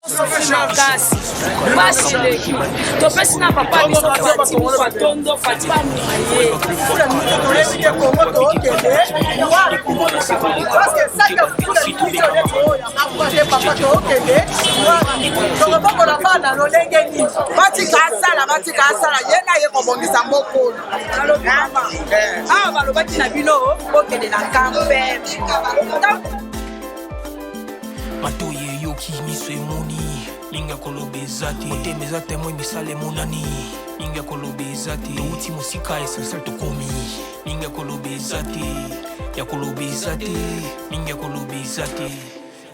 Makasi pasi eleki, topesi na papa biso Fati matondo. Fati banima ye. Toyebi te Kongo tookende wapi, parce saka papa tookende wapi, tokobokola bana lolenge nini? Batika asala, batika asala, ye na ye kobongisa mokolo. Awa balobaki na bino bokende na kampe. Matoyi eyoki, miso emoni, mingi ya koloba eza te. Motema eza témoin, misala emonani, mingi ya koloba eza te. Touti mosika, essentiel tokomi, mingi ya koloba eza te, ya koloba eza te, mingi ya koloba eza te.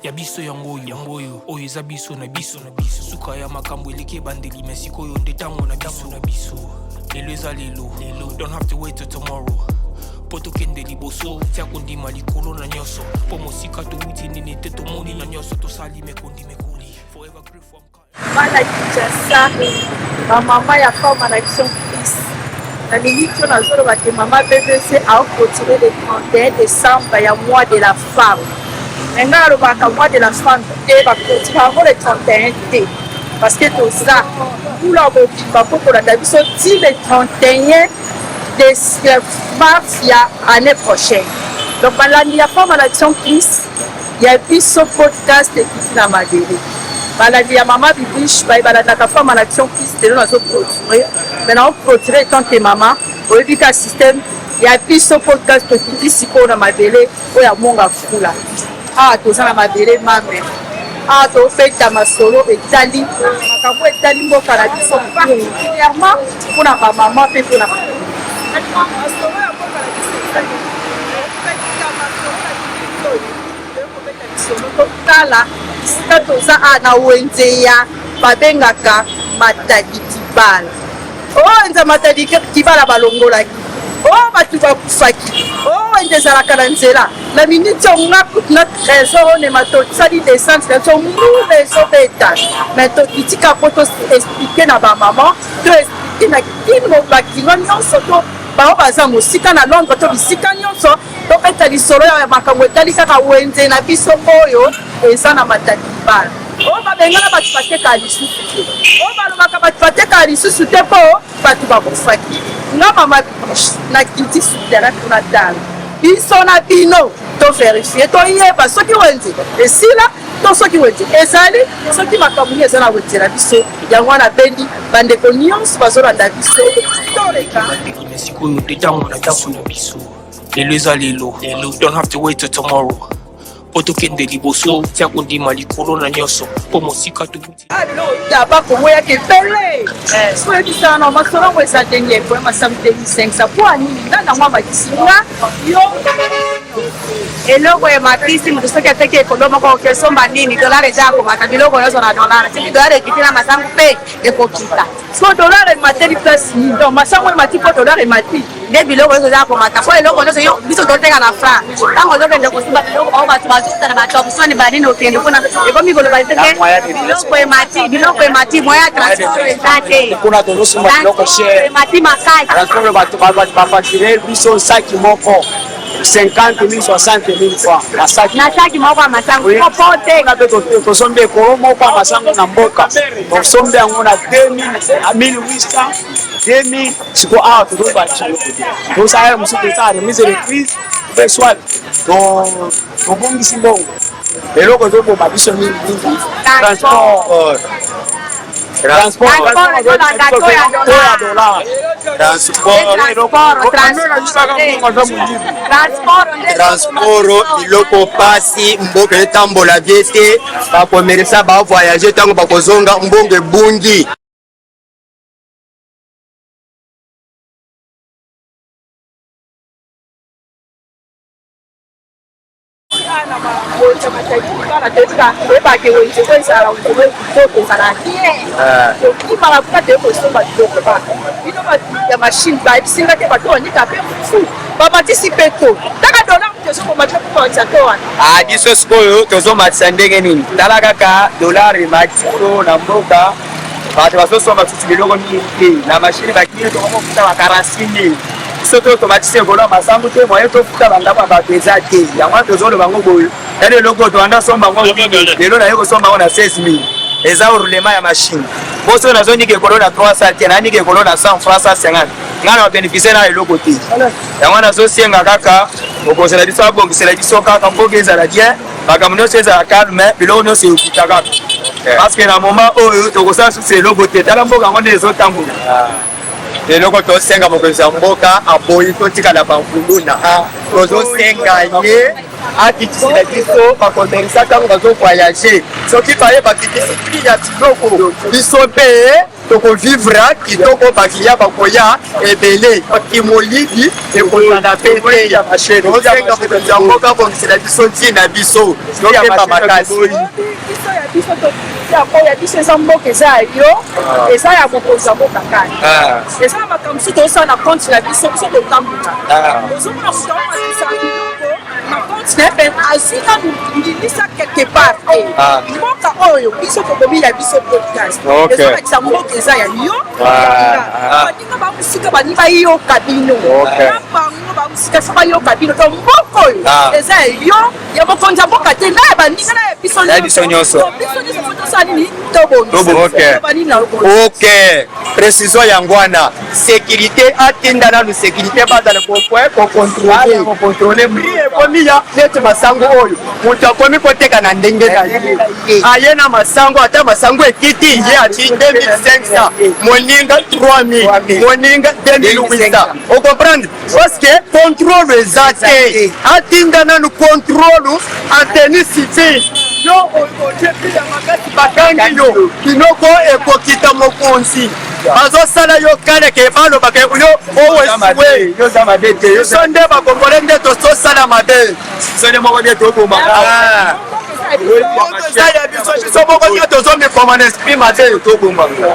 Ya biso yango oyo, yango oyo, oyo eza biso na biso na biso. Suka ya makambo eleki ebandeli, me sikoyo nde ntango na biso na biso. Lelo eza lelo lelo, don't have to wait till tomorrow mpo tokende liboso. Tia kondima likolo na nyonso, mpo mosika towuti nini te, tomoni na nyonso tosali mekondi mekoli. Forever grateful. Bana Kinshasa, bamama ya Femme en Action Plus, na minute oyo nazoloba ke mama BBC aclôturé le 31 décembre ya mois de la femme. Me ngai alobaka mois de la femme te, baclôture yango le 31 te, parce que toza mbula mobimba mpo kolanda biso ti le 31 de mars ya année prochaine. Donc balandi ya Femme en Action Plus, ya biso podcast ekiti na mabele. Balandi ya mama Bibiche baye balandaka Femme en Action Plus, lelo nazoclôturer, mais naoclôturer étant que mama. Oyebi ka système ya biso podcast, tokiti sikoyo na mabele oyo ya Monga Fula. Awa toza na mabele mame, awa tobeta masolo etali makambo etali mboka na biso, particulièrement mpona bamama mpe mpona masolo ya mboka na biso. Ezali kobeta lisolo, totala esika toza a na wenze ya babengaka Matadi Kibala. Oyo wenze Matadi Kibala balongolaki oyo bato bakufaki, oyo wenze ezalaka na nzela. Na miniti oyo nga kutu na Trésor onema tosali descente na biso, mbula ezobeta, mais tokitika mpo toexpliquer na bamama, toexpliquer na kino bakino nyonso to bao baza mosika na Londres to bisika nyonso, tobeta lisolo ya makambo etali kaka wenze na biso oyo eza na Matadi Kibala, oyo babengana bato batekaka lisusu te, oyo balobaka bato batekaka lisusu te mpo bato bakufaki. Nga mama nakiti sur terrain mpona tala biso na bino, tovérifier, toyeba soki wenze esila to soki wenze ezali, soki makambo nini eza na wenze na biso. Yango wana bendi bandeko nyonso bazolanda biso, toleka. Me sikoyo nde ntango na biso na biso. Lelo eza lelo lelo, don't have to wait till tomorrow mpo tokende liboso. Tia kondima likolo na nyonso, mpo mosika towuti. Taba Kongo yaka ebele, so oyebisaka na masolo yango eza ndenge ekoya masango 2500 mpo anini nga nango amatisi nga yo. Eloko ematisi, moto soki ateki ekolo moko okesomba nini? Dollar eza ya komata, biloko nyonso na dollar. Soki dollar ekiti, na masango mpe ekokita. So dollar emateli place nini? Donc masango emati mpo dollar emati? Nde biloko nyonso eza ya komata, po eloko nyonso biso toteka na franc. Ntango ozokende kosomba biloko, bao bato bazokuta na bathomson banini, okende kuna ekomi koloba teke biloko emati, biloko emati, moyen ya transport eza te. Kuna tozosomba biloko cher. Emati makasi. Transport, bato bafacturer biso saki moko 50 000, 60 000 francs na saki. Na saki moko ya masango po te. Kuna mpe tosombi ekolo moko ya masango na mboka, tosombi yango na 2000, 1800, 2000. Siko awa tozobaki tosala mosusu, tosala remise de prise mpe soit tobongisi mbongo. Eloko ezoboma biso mingi mingi, transport, transport ya dollar. Transport, biloko pasi, mboka etambola bien te. Bacommerçants bavoyage, ntango bakozonga mbongo ebungi. Na Matadi Kibala, toyebika, toyebaka wenze oyo ezala wenze oyo kitoko, ezala bien. Tokimaka kuna, toye kosomba biloko. Bino bato ya machine bayebisinga te, bato banika mpe fufu bamatisi mpe to taka dollar moto ezokoma te komatisa to wana. Ah, biso sikoyo tozomatisa ndenge nini? Tala kaka dollar emati so na mboka, bato bazosomba susu biloko mingi te na machine. Bakili tokokofuta ba 46 000. Biso to tomatisi ekolo ya masangu te, moye tofuta bandako ya bato eza te. Yango wana tozoloba yango boye. Yani eloko oyo tobanda somba yango, lelo naye kosomba yango na 16 000. Eza roulement ya machine. Po soki nazo nika ekolo na 300 te, na nika ekolo na 100 francs, 150. Nga na beneficier na eloko te. Yango nazo senga kaka mokonzi na biso abongisela biso kaka mboka ezala bien, makambo nyonso ezala calme, biloko nyonso ekita kaka. Parce que na moment oyo tokosala susu eloko te. Tala mboka yango nde ezotambola. Eloko tosenga mokonzi ya mboka aboyi totikala bankuluna, tozosenga ye akitisela biso bakomerisa ntango bazo voyage. Soki baye bakitisi prix ya biloko, biso mpe tokovivre kitoko, bakiliya bakoya ebele, kimolibi ekozala pe te. Tozosenga mokonzi ya mboka abongisela biso ntina na biso, tokeba makasi. Biso ya biso to ya biso eza mboka, eza ya yo, eza ya mokonzi ya mboka kani, eza na makambo mosusu tozosala na compte na biso. Biso totambuka, ozomona moto aomatisa biloko na compte na ye mpe azwi nanu ndingisa quelque part te. Mboka oyo biso tokomi ya biso podcast, ezolakisa mboka eza ya yo. Baninga bamosika baningi bayoka bino na bango, bamosika so bayoka bino. To mboka oyo eza ya yo, ya mokonzi ya mboka te, na ya baninga, na ya biso. Ya biso nyonso. Biso nyonso fo tosala nini? Tobongisa banini na Ok, précision yango wana. Sécurité, atinda nanu sécurité, bazala kocontrôler prix. Ekomi ya neti masango oyo, moto akomi koteka na ndenge na ye, aye na masango, ata masango ekiti, ye ati 2500, moninga 3000, moninga 2800. Ocomprendre? Parce que contrôle eza te. Atinda nanu contrôle en tenue civile. Yo otie prix ya makasi, bakangi yo, biloko ekokita. Mokonzi bazosala yo kaleke, balobaka yo owesiwe. Biso nde bakongole nde tozosala mabe. Biso moko nde tobomaka. Eza ya biso, biso moko nde tozomikoma na esprit mabe.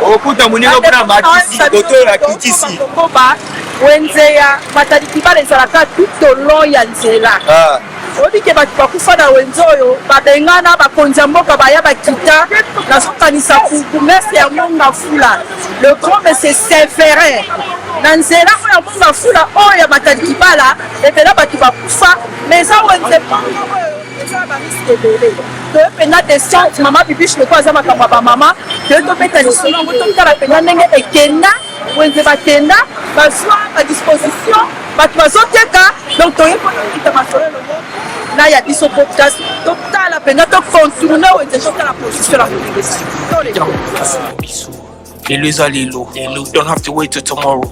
Okuta moninga mpona matisi koto ya kitisi. Koba wenze ya Matadi Kibala ezalaka tout au long ya nzela. Oyebi ke bato bakufa na wenze oyo, babengana bakonzi ya mboka, baya bakita. Nazokanisa bourgmestre ya Mont Ngafula, le grand monsieur Séverin. Na nzela oyo ya Mont Ngafula, oyo ya Matadi Kibala, ebela bato bakufa. Mais eza wenze moko oyo eza na barisques ebele. Toye mpenza descente, mama Bibiche, loko aza makambo ya bamama. Toye tobeta lisolo yango, totala mpenza ndenge ekenda wenze, bakenda bazwa badisposition, bato bazoteka. Donc toye mpona kita masolo elongo na ya biso podcast, totala mpenza, tocontourne wenze, totala position na kolekisa. Biso lelo eza lelo lelo, don't have to wait till tomorrow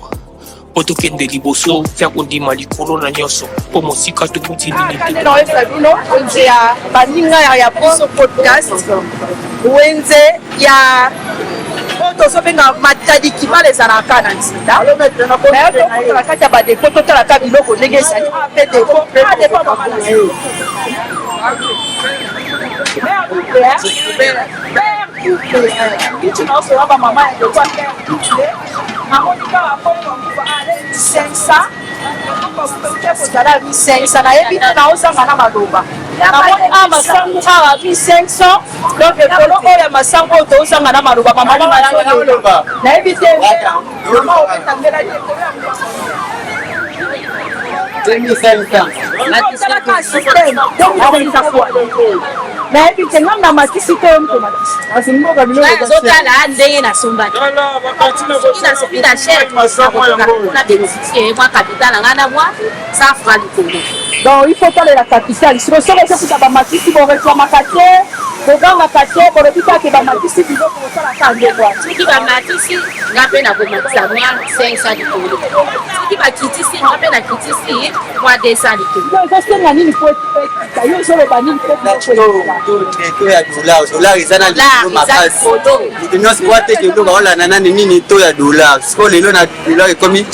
mpo tokende liboso. Tia kondima likolo na nyonso mpo mosika tokuti nini. Kande na oyebisa bino, wenze ya baninga ya biso podcast, wenze ya oyo tozobenga Matadi Kibala, ezalaka na nzela. Tokota na kati ya badépôts, totalaka biloko ndenge ezali mpe dépôt dépôt mama na yo kiti na osola bamama ya dépôt ya père. Namoni kaka mbongo nguba ale 500 kozala 1500. Nayebi te, naozanga na maloba. Namoni awa masangu awa 1500. Donc ekolo oyo ya masangu oyo, tozanga na maloba. Mama nayebi te, mama obetangela ekolo ya otalaka système. Nayebi te, ngam na matisi te, yo moto matisi. Azotala ndenge nasombaki. Soki nasoki na cher, na bénéficie mwa capital na ngai na mwa 100 franc likolo. Donc il faut talela capital. Siko soki ozokuta bamatisi, boreklamaka te, bogangaka te, bolobi kaka bamatisi biloko, bosalaka ndenge wana. Soki bamatisi, nga mpe nakomatisa mwa 500 likolo. Soki bakitisi, nga mpe nakitisi mwa 200 likolo. Yo ezosenga nini po ekita? Yo ozoloba nini po to ya dollar? Dollar eza na likolo makasi. Moto nyonso po ateka eloko aolanda nani nini to ya dollar. Sikoyo lelo na dollar ekomi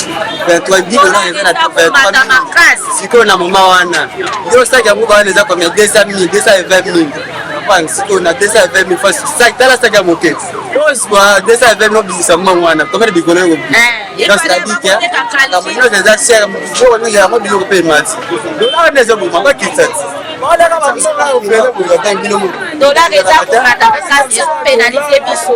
23 dollar, eza na 23 sikoyo. Na moma wana yo saki yango wana eza combien? 200 000, 220 000. Sikoyo na 220 000 fois saki, tala saki ya moke ozwa 220 000, obimisa mbongo wana combien de bikolo ekobima? Donc c'est-à-dire que makambo nyonso eza cher, biloko nyonso yango, biloko mpe emati. Dollar nde ezoboma, bakita ti. Dollar eza komata makasi, ezopénaliser biso.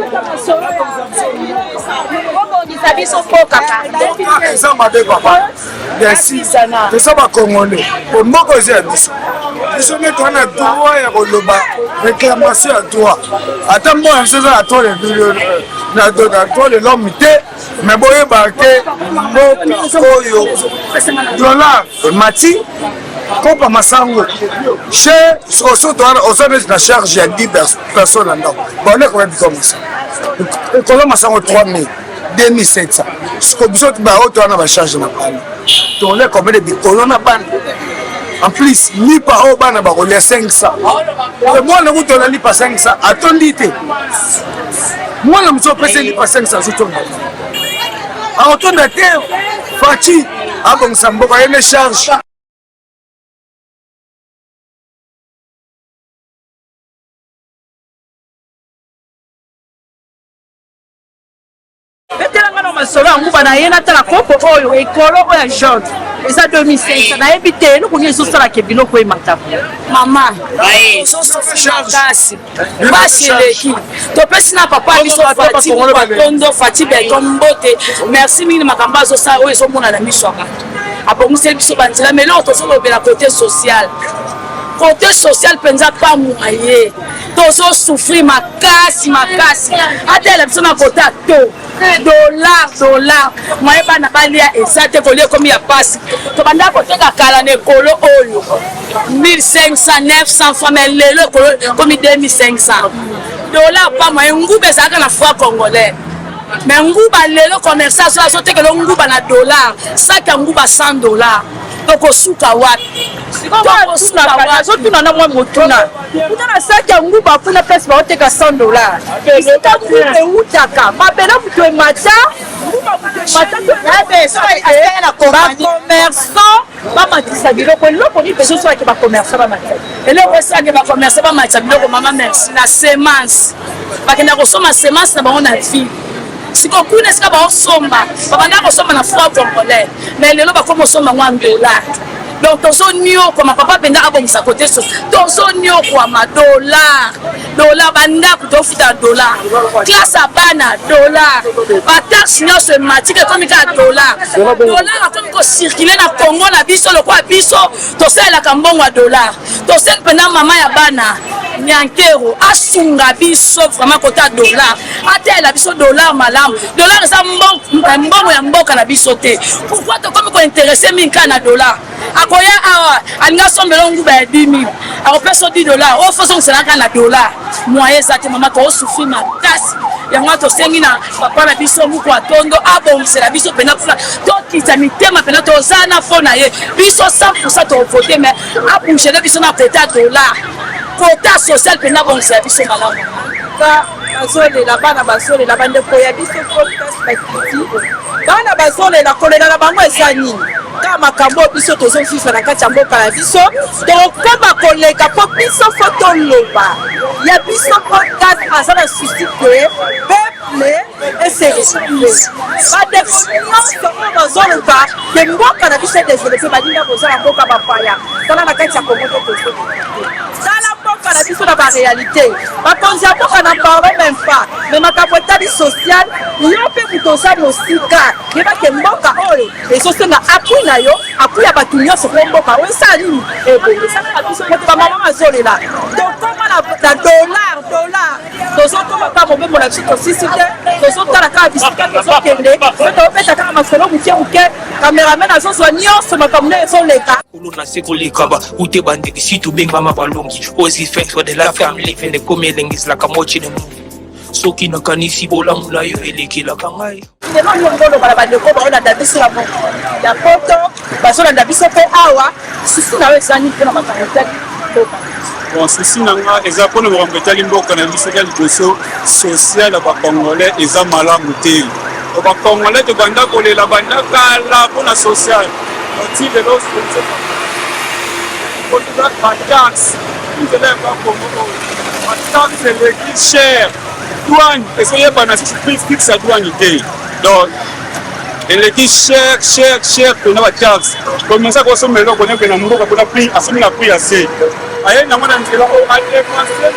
Babongisa biso mboka pardon. Eza mabe papa. Merci. Toza ba congolais. Po mboka eza ya biso. Biso nde toza na droit ya koloba réclamation ya droit. Ata mboka na biso eza na droit na droit de l'homme te, mais boyeba ke mboka oyo dollar emati kopa masango chez oza neti na charge ya 10 personnes na ndako baoleka bayebi koma masango ekolo masango 3000 2700 siko biso baoyo toza na bacharge na bana tokolia combien de bikolo na bana en plus lipa oyo bana bakolia 500 mwana kutu ona lipa 500 atondi te mwana mosusu opesi lipa 500 azotonda te akotonda te faci abongisa mboka ye ne charge. Betela nga na masolo ya nguba na ye natala kopo oyo ekolo oyo ya jaune eza 2500 nayebi te eloko nini ezosalaka biloko emata. Mama makasi mpasi eleki topesi na papa biso Fatshi Matondo Fatshi Beton mbote merci mingi na makambo azosala oyo ezomonana miso ya bato abongiseli biso banzela mais eloko tozolobela kote social kote social mpenza pa moye tozo souffrir makasi makasi atela biso na kota to dollar dollar moye bana balia eza te kolia ekomi ya pasi tobanda koteka kala na ekolo oyo 1500 900 francs mais lelo ekolo ekomi 2500 dollar pa moye nguba ezalaka na franc congolais mais nguba lelo commerçant azo azotekela nguba na dollar sac ya nguba 100 dollar tokosuka wapi? Nazotuna na mwa motuna kuna na saki ya nguba kuna place baoteka 100 dollar esika nguba ewutaka mabele moto emata nguba moto emata bacommerçant bamatisa biloko eloko nini mpenza osalaki bacommerçant bamatisa eloko esalaki bacommerçant bamatisa biloko mama merci na semence bakenda kosomba semence na bango na ville siko kuna esika baosomba babanda kosomba na franc congolais mais lelo bakomi osomba yango en dollar donc tozoniokwama papa mpenza abongisa kote so tozoniokwama dollar dollar bandako tofuta dollar classe ya bana dollar bataxe nyonso ematike ekomi kaka dollar dollar akomi kocircule na congo na biso lokola biso tosalelaka mbongo ya dollar tosengi mpenza mama ya bana nyankero asunga biso vraiment kota dollar ateyela biso dollar malamu dollar eza mbongo ya mboka na biso te pourkui tokomi kointeresse mingi kaka na dollar akoya awa alingi asombela nguba ya 10 000 akopesa 10 dollar oyo fo ozongisela kaka na dollar moyen eza te mama toosufri makasi yango wana tosengi na papa na biso moko atondo abongisela biso mpena kuna tokita mitema mpena toza na fo na ye biso 100 tovote mais abougele biso na kota dollar kota social mpena abongisela biso malamu bazolela bana bazolela bandeko ya biso podcast bakiti bana bazolela kolela na bango eza nini kaka makambo oyo biso tozovivre na kati ya mboka na biso tokokoma koleka mpo biso fo toloba ya biso podcast aza na susi te peuple eseretrouve bandeko nyonso oyo bazoluka ke mboka na biso edevelope balinga kozala mboka bapaya tala na kati ya kongo te tozo Tala mboka na biso na ba realite. Bakonzi ya mboka na parlons meme pas. Mais makambo etali social, yo pe moto oza mosika, yeba ke mboka oyo ezosenga appui na yo, appui ya bato nyonso po mboka oyo esala nini? Ebonga. Eza kaka biso moto ba mama bazolela. Tokoma na na dollar, dollar. Tozokoma kaka mobembo na biso tosisi te, tozotala kaka bisika tozokende, pe tozobeta kaka masolo moke moke, cameraman azozwa nyonso makambo nde ezoleka. Kolo na se koleka ba ute bandeki si tobengama balongi ozi fête de la famille fende komi elengi ezalaka mochi ne mungu soki nakanisi bolamu na yo elekelaka ngai lelo yo ngoloba na bandeko baolanda biso na mokili ya poto bazolanda biso mpe awa susi na yo eza nini mpona makambo etali mboka bon susi na nga eza mpona makambo etali mboka na biso ya liboso social ya bacongolais eza malamu te bacongolais tobanda kolela banda kala mpona social Ti lelo oza ba taxe nzela ya bakongo oyo ba taxe eleki cher douane ezoyebana susu prix fixe ya douane te donc eleki cher cher cher mpena ba taxe komesa kosomba eloko nyoke na mboka mpona prix asombi na prix ya se aye nango na nzela oyo adepense.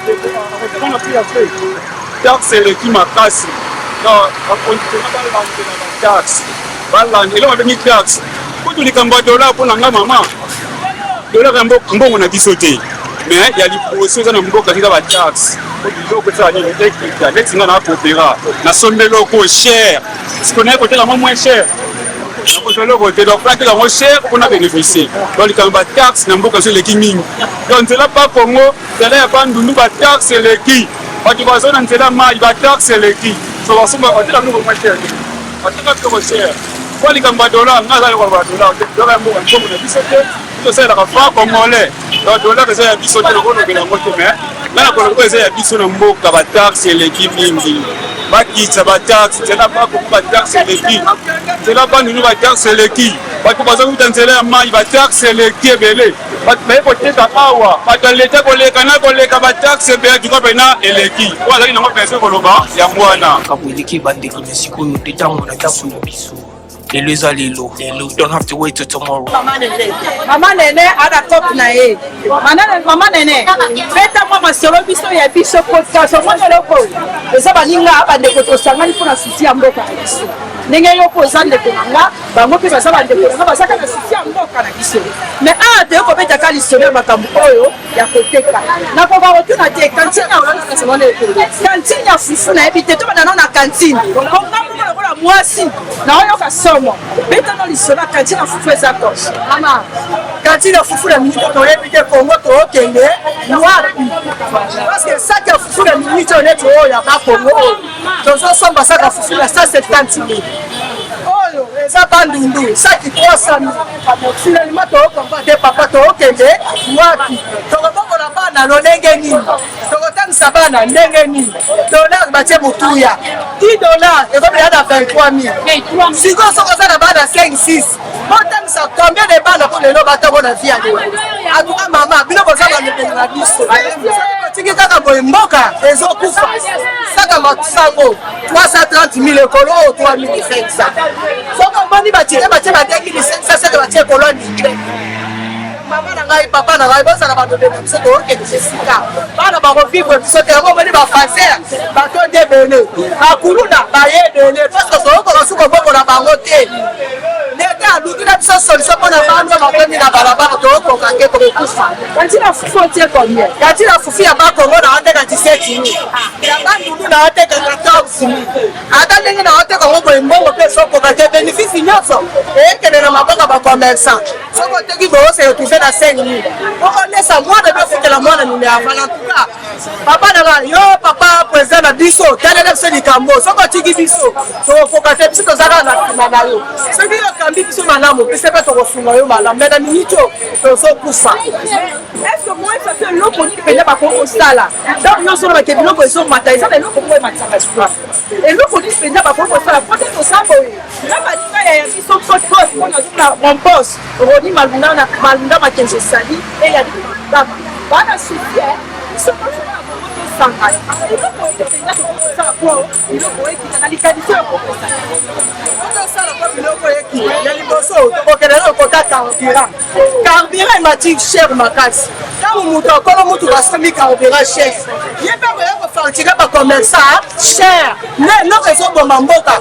Akoteka na prix ya fe. Taxe eleki makasi. Donc bakontinue balandela ba taxe. Balanda eloko babengi taxe. Kutu likambo ya dollar mpo na nga mama. Dollar ya mbongo na biso te. Mais ya liboso eza na mboka eza ba taxe. Po biloko esala nini ekita. Neti nga na coopera. Nasombi eloko cher. Sikoyo naye koteka yango moins cher. Nakozwa eloko te. Donc nateka yango cher mpo na beneficier. Donc likambo ba taxe na mboka biso eleki mingi. Donc nzela pa Congo, nzela ya Bandundu ba taxe eleki. Bato bazo na nzela mayi ba taxe eleki. So basomba bateka biloko moins cher te. Bateka biloko cher. Mpo likambo ya dollar, nga aza lokola ba dollar te. Dollar ya mboka mbongo na biso te. Biso tosalelaka franc congolais. Donc dollar eza ya biso te, nakolobela yango te mais nga nakoloba eza ya biso na mboka ba taxe eleki mingi. Bakitisa ba taxe, nzela Bakongo ba taxe eleki. Nzela Bandundu ba taxe eleki. Bato bazo kuta nzela ya mayi ba taxe eleki ebele. Bato baye koteka awa, bato ya leta koleka na koleka ba taxe ebele tuka pena eleki. Oyo azali nango besoin koloba yango wana. Makambo eleki bandeko na sikoyo nde ntango na biso. Lelo eza lelo. Lelo, don't have to wait till tomorrow. Mama Nene, Mama Nene ana top na ye. Mama Nene, beta mwa masolo biso ya biso podcast. Omoni eloko oyo eza baninga bandeko tosangani mpo na susi ya mboka na biso. Ndenge yo mpo oza ndeko na nga, bango mpe baza bandeko na nga, bazaka na susi ya mboka na biso. Mais awa toye kobetaka lisolo ya makambo oyo ya koteka. Nakoka kotuna te kantine ya kantine ya fufu nayebi te, tobanda nao na kantine. Nga moko lokola mwasi naoyoka somo, beta no lisolo ya kantine ya fufu eza ko mama kantine ya fufu na minute toyebi te Congo tookende wapi, parce que sac ya fufu na minute oyo neti oyo ya ba Congo oyo tozosomba sac ya fufu na 170 mille oyo eza Bandundu saki 300 mille finalement tookompa te papa tookende wapi tokobokola bana lolenge nini tokotangisa bana ndenge nini dollar batie motuya 10 dollar ekomi ya na 23 mille sikoyo soki oza na bana 5 6 botangisa combien de bana mpo lelo batango na vie ya lelo atuka mama bino boza balobeli na biso tiki kaka boye mboka ezokufa saka masango 330 000 ekolo oyo 3500 soki omoni batike batie ba 2500 seke batie ekolo ya mitre mama na ngai papa na ngai bozala balobeli na biso tookende esika bana bakovivre biso te yango omoni bafaser batondi ebele bakuluna baye ebele parceke toyokoka su kobokola bango te leta aluki na biso solution mpo na bana oyo batondi na balabala toyokoka te tokokufa Kantina fufu otie combien? Kantina fufu ya Bakongo na oteka 17 mille. Ya Bandundu na oteka 14 mille. Ata ndenge na oteka ngo boye mbongo pe ezokoka te bénéfice nyonso ekende na maboko ya ba commerçant. Soki oteki boye ose retrouver na 5 mille. Okolesa mwana pe ofutela mwana minerval en tout cas. Papa na nga yo papa president na biso talela biso likambo soki otiki biso tokokoka te biso toza kaka na nsima na yo soki yo okambi biso malamu biso mpe tokosunga yo malamu me na miniti oyo tozokufa. Est-ce que moi ça fait eloko nini mpenza bakoki kosala ntango nyonso olobake biloko ezomata eza na eloko moko ematisaka sikoyo eloko nini mpenza bakoki kosala mpo te toza boye na baninga ya ya biso potos mpo nazomona mon boss Roni Malunda Malunda Makenzo Sali e ya Malundama bana souci biso nyonso na bongo tosangana eloko nini mpenza tokoki kosala mpo biloko ekita na likanisi oyo kopesa tosala mpo biloko ekita ya liboso tokokende na lokota carburant carburant emati cher makasi ntango moto akolo motuka asombi carburant cher ye mpe akoya kofacture bacommerçant cher nde eloko ezoboma mboka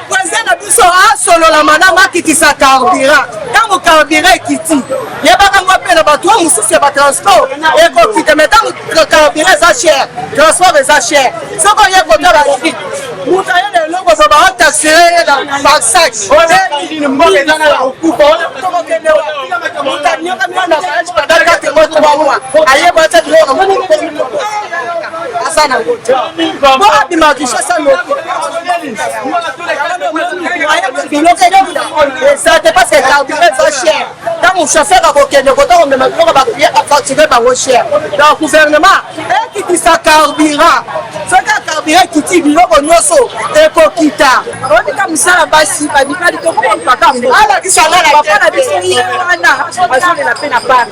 president na biso asolola malamu akitisa carburant ntango carburant ekiti yebaka ngo mpe na bato oyo mosusu ya batransport ekokita me ntango carburant eza cher transport eza cher soki oye kota balobi moto aye na eloko zo baotaxere ye na par sac tokokende moto anyokami na voyage pendant 4 mois 3 mois aye boatia biloko aza nango te po abima Kinshasa noki biloko eza te parce que carburant eza cher ntango chauffeur akokende kota komema biloko bafacture bango cher donc gouvernement ekitisa carburant soki carburant ekiti biloko nyonso ekokita Otika misala basi babikali tokokolukaka ngo papa na biso ye wana azolela mpe na bar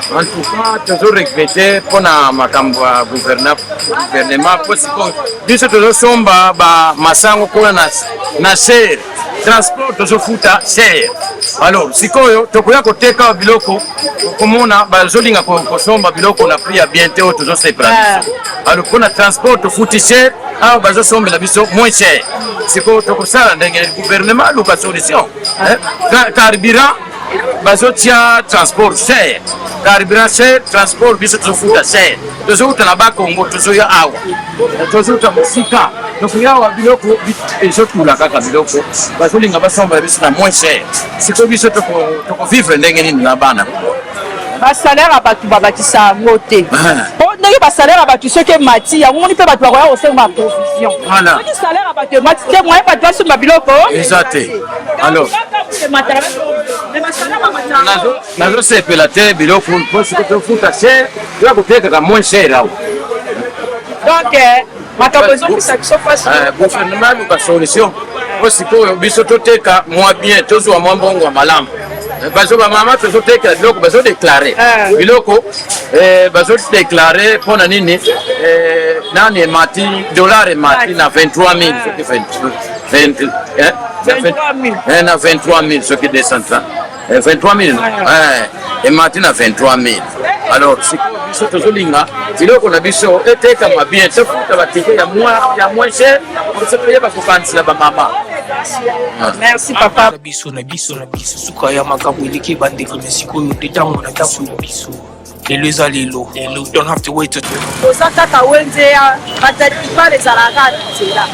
En tout cas, tozo regretter mpona makambo ya gouvernement mpo sikoyo biso tozosomba ba masango kuna na, na sere. Transport tozofuta cher. Alors sikoyo tokoya koteka biloko, komona bazolinga kosomba biloko na prix ya bien te oyo tozosepela biso. Alors mpona transport tofuti cher, awa bazosombela biso moins cher. Sikoyo tokosala ndenge gouvernement aluka solution. Carburant bazotia transport cher, carburant cher, transport biso tozofuta cher, tozouta na Bakongo tozoya awa, tozouta mosika tokoya awa, biloko ezotula kaka, biloko bazolinga basomba biso na moins cher. Sikoyo biso tokovivre ndenge nini na bana? Basalaire ya bato babakisa yango te, po ndenge basalaire ya bato soki emati, yango moni mpe bato bakoya kosomba provision. Soki salaire ya bato emati te, moyen bato basomba biloko eza te. Alors nazosepela te biloko mpo soki tofuta cher, toya kotekaka moins cher awa. Donc makambo ezopesa biso mpasi. Gouvernement aluka solution po sikoyo biso toteka mwa bien, tozwa mwa mbongo ya malamu. Bazo bamama tozotekela biloko, bazodeklare biloko, bazodeklare mpo na nini? Nani emati, dollar emati na 23 000, soki 20, na 23 000, soki 230, 23 000, emati na 23 000. Alors sikoyo biso tozolinga biloko na biso etekama bien, tofuta batike ya moins cher, biso toyeba kokanisela bamama. Merci papa. Biso na biso na biso, suka ya makambo eleki ebandeli na sikoyo nde ntango na biso na biso. Lelo eza lelo, don't have to wait to Toza kaka wenze ya Matadi-Kibala, ezalaka na nzela.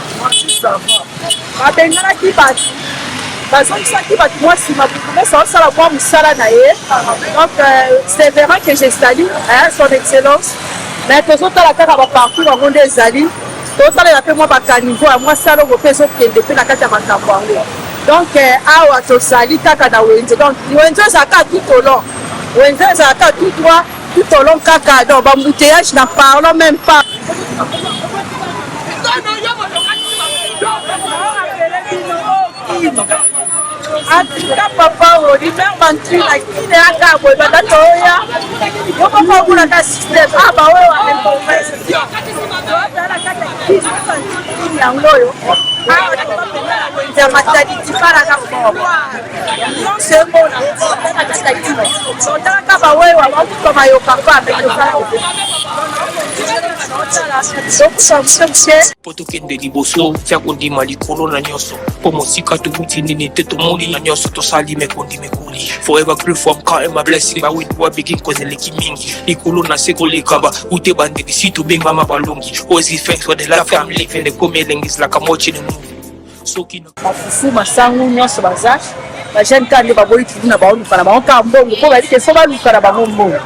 Babenganaki bato, bazongisaki bato mwa nsima. Bourgmestre aosala mwa mosala na ye, donc c'est vraiment que je salue, hein, son excellence. Mais tozotala kaka baparcours yango nde ezali, tozotalela mpe mwa bacaniveau ya mwa salongo mpe ezokende mpe na kati ya makambo yango. Donc awa tozali kaka na wenze, donc wenze ezalaka tout au long, wenze ezalaka tout droit, tout au long kaka. Donc baembouteillage, n'en parlons même pas. En tout cas, papa Oliver Bantu na kine aka boye banda toya yo papa omonaka système ah baoyo information tozala kaka kini yango oyo awa ya Matadi Kibala nyonso emona na kati ya kini otalaka bawewa bakufa mayoka pa me tozala Mpo tokende liboso, tia kondima likolo na nyonso, mpo mosika tobuti nini te, tomoni na nyonso tosali me kondima ekoli. Forever grateful, I'm counting my blessing by with what begin, cause eleki mingi likolo na se koleka ba ute bandeli si tobengama balongi. Always give thanks for the life I'm living. Ekomi elengi, it's like I'm watching a movie. Soki na Bafufu, masangu nyonso, baza bajeune kaka nde baboyi tutu na baoluka na bango kaka mbongo, mpo bayebi ke fo baluka na bango mbongo.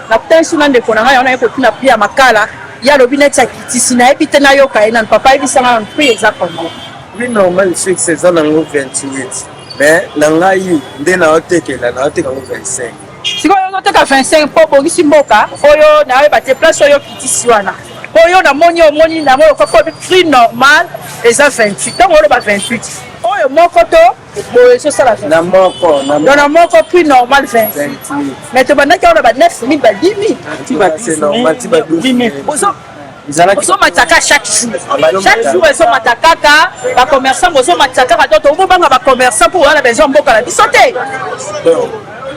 Nakutani su na ndeko na ngai yango, naye kotuna prix ya makala. Ye alobi neti akitisi, nayebi te, nayoka ye nanu. Papa, ayebisanga nanu prix eza combien? Prix normal fixe eza nango 28, mais na ngai nde naotekela, naoteka yango 25. Sikoyo ozoteka 25 mpo obongisi mboka oyo, nayeba te place oyo okitisi wana oyo namoni, omoni nango lokola prix normal eza 28. Ntango oloba 28, oyo moko to boye ezosala na moko? Donc na moko prix normal 28, mais tobandaki awa na ba 9000, ba 10 000. C'est normal, ti ba 12. Ozomataka chaque jour, chaque jour ezomata kaka. Bacommerçant bozomatisa kaka, donc tobobanga bacommerçant mpo wana besoin mboka na biso te.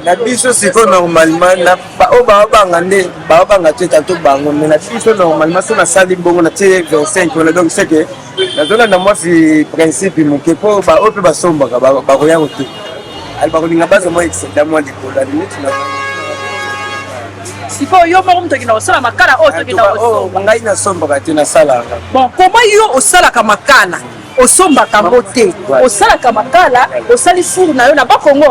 Na biso sikoyo normalement na oyo baobanga nde baobanga te tanto bango, mais na biso normalement so nasali bongo natie 25 wana, donc c'est que nazolanda mwasi principe moke, mpo baoyo mpe basombaka bakoya kote, ali bakolinga bazwa mwa excédent mwa likolo ali neti na Sikoyo yo moko moto okenda kosala makala oyo, tokenda kosomba? Ngai nasombaka te, nasalaka. Bon, comment yo osalaka makala, osombaka yango te, osalaka makala, osali four na yo na Bakongo?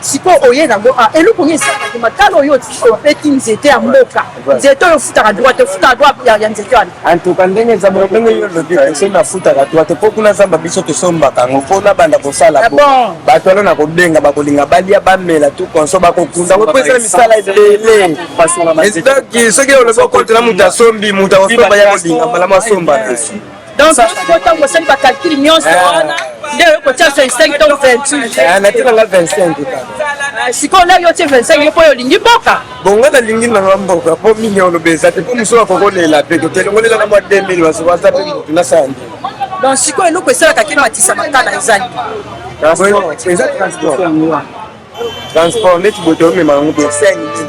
Sikoyo oye nango eloko nini esalaka makala oyo obeti nzete ya mboka, nzete oyo ofutaka droit te? Ofutaka droit ya nzete wana? En tout cas, ndenge eza, ndenge yo olobi, so nafutaka droit te, mpo kuna zamba biso tosombaka yango mpo nabanda kosala. Bato wana na kobenga bakolinga balia, bamela, tout conso bakokunda ngo, mpo ezala misala ebele. Donc soki olobi okote na moto asombi, moto akosomba ya kolinga malamu asomba. Donc ntango osali bacalcul nyonso wana nde oyo kotia 25 to 28? Natikanga 25 kaka. Sikoyo ndenge otie 25, yo mpo oyo olingi mboka? Bon, nga nalingi nanga mboka, mpo mingi oloba eza te, mpo mosusu akokolela mpe totelongolela na mwa 2000, baso baza mpe motu nasala nde. Donc sikoyo eloko esalaka ke matisa makala ezali? Eza transport. Transport neti boye tomema yango boye 5000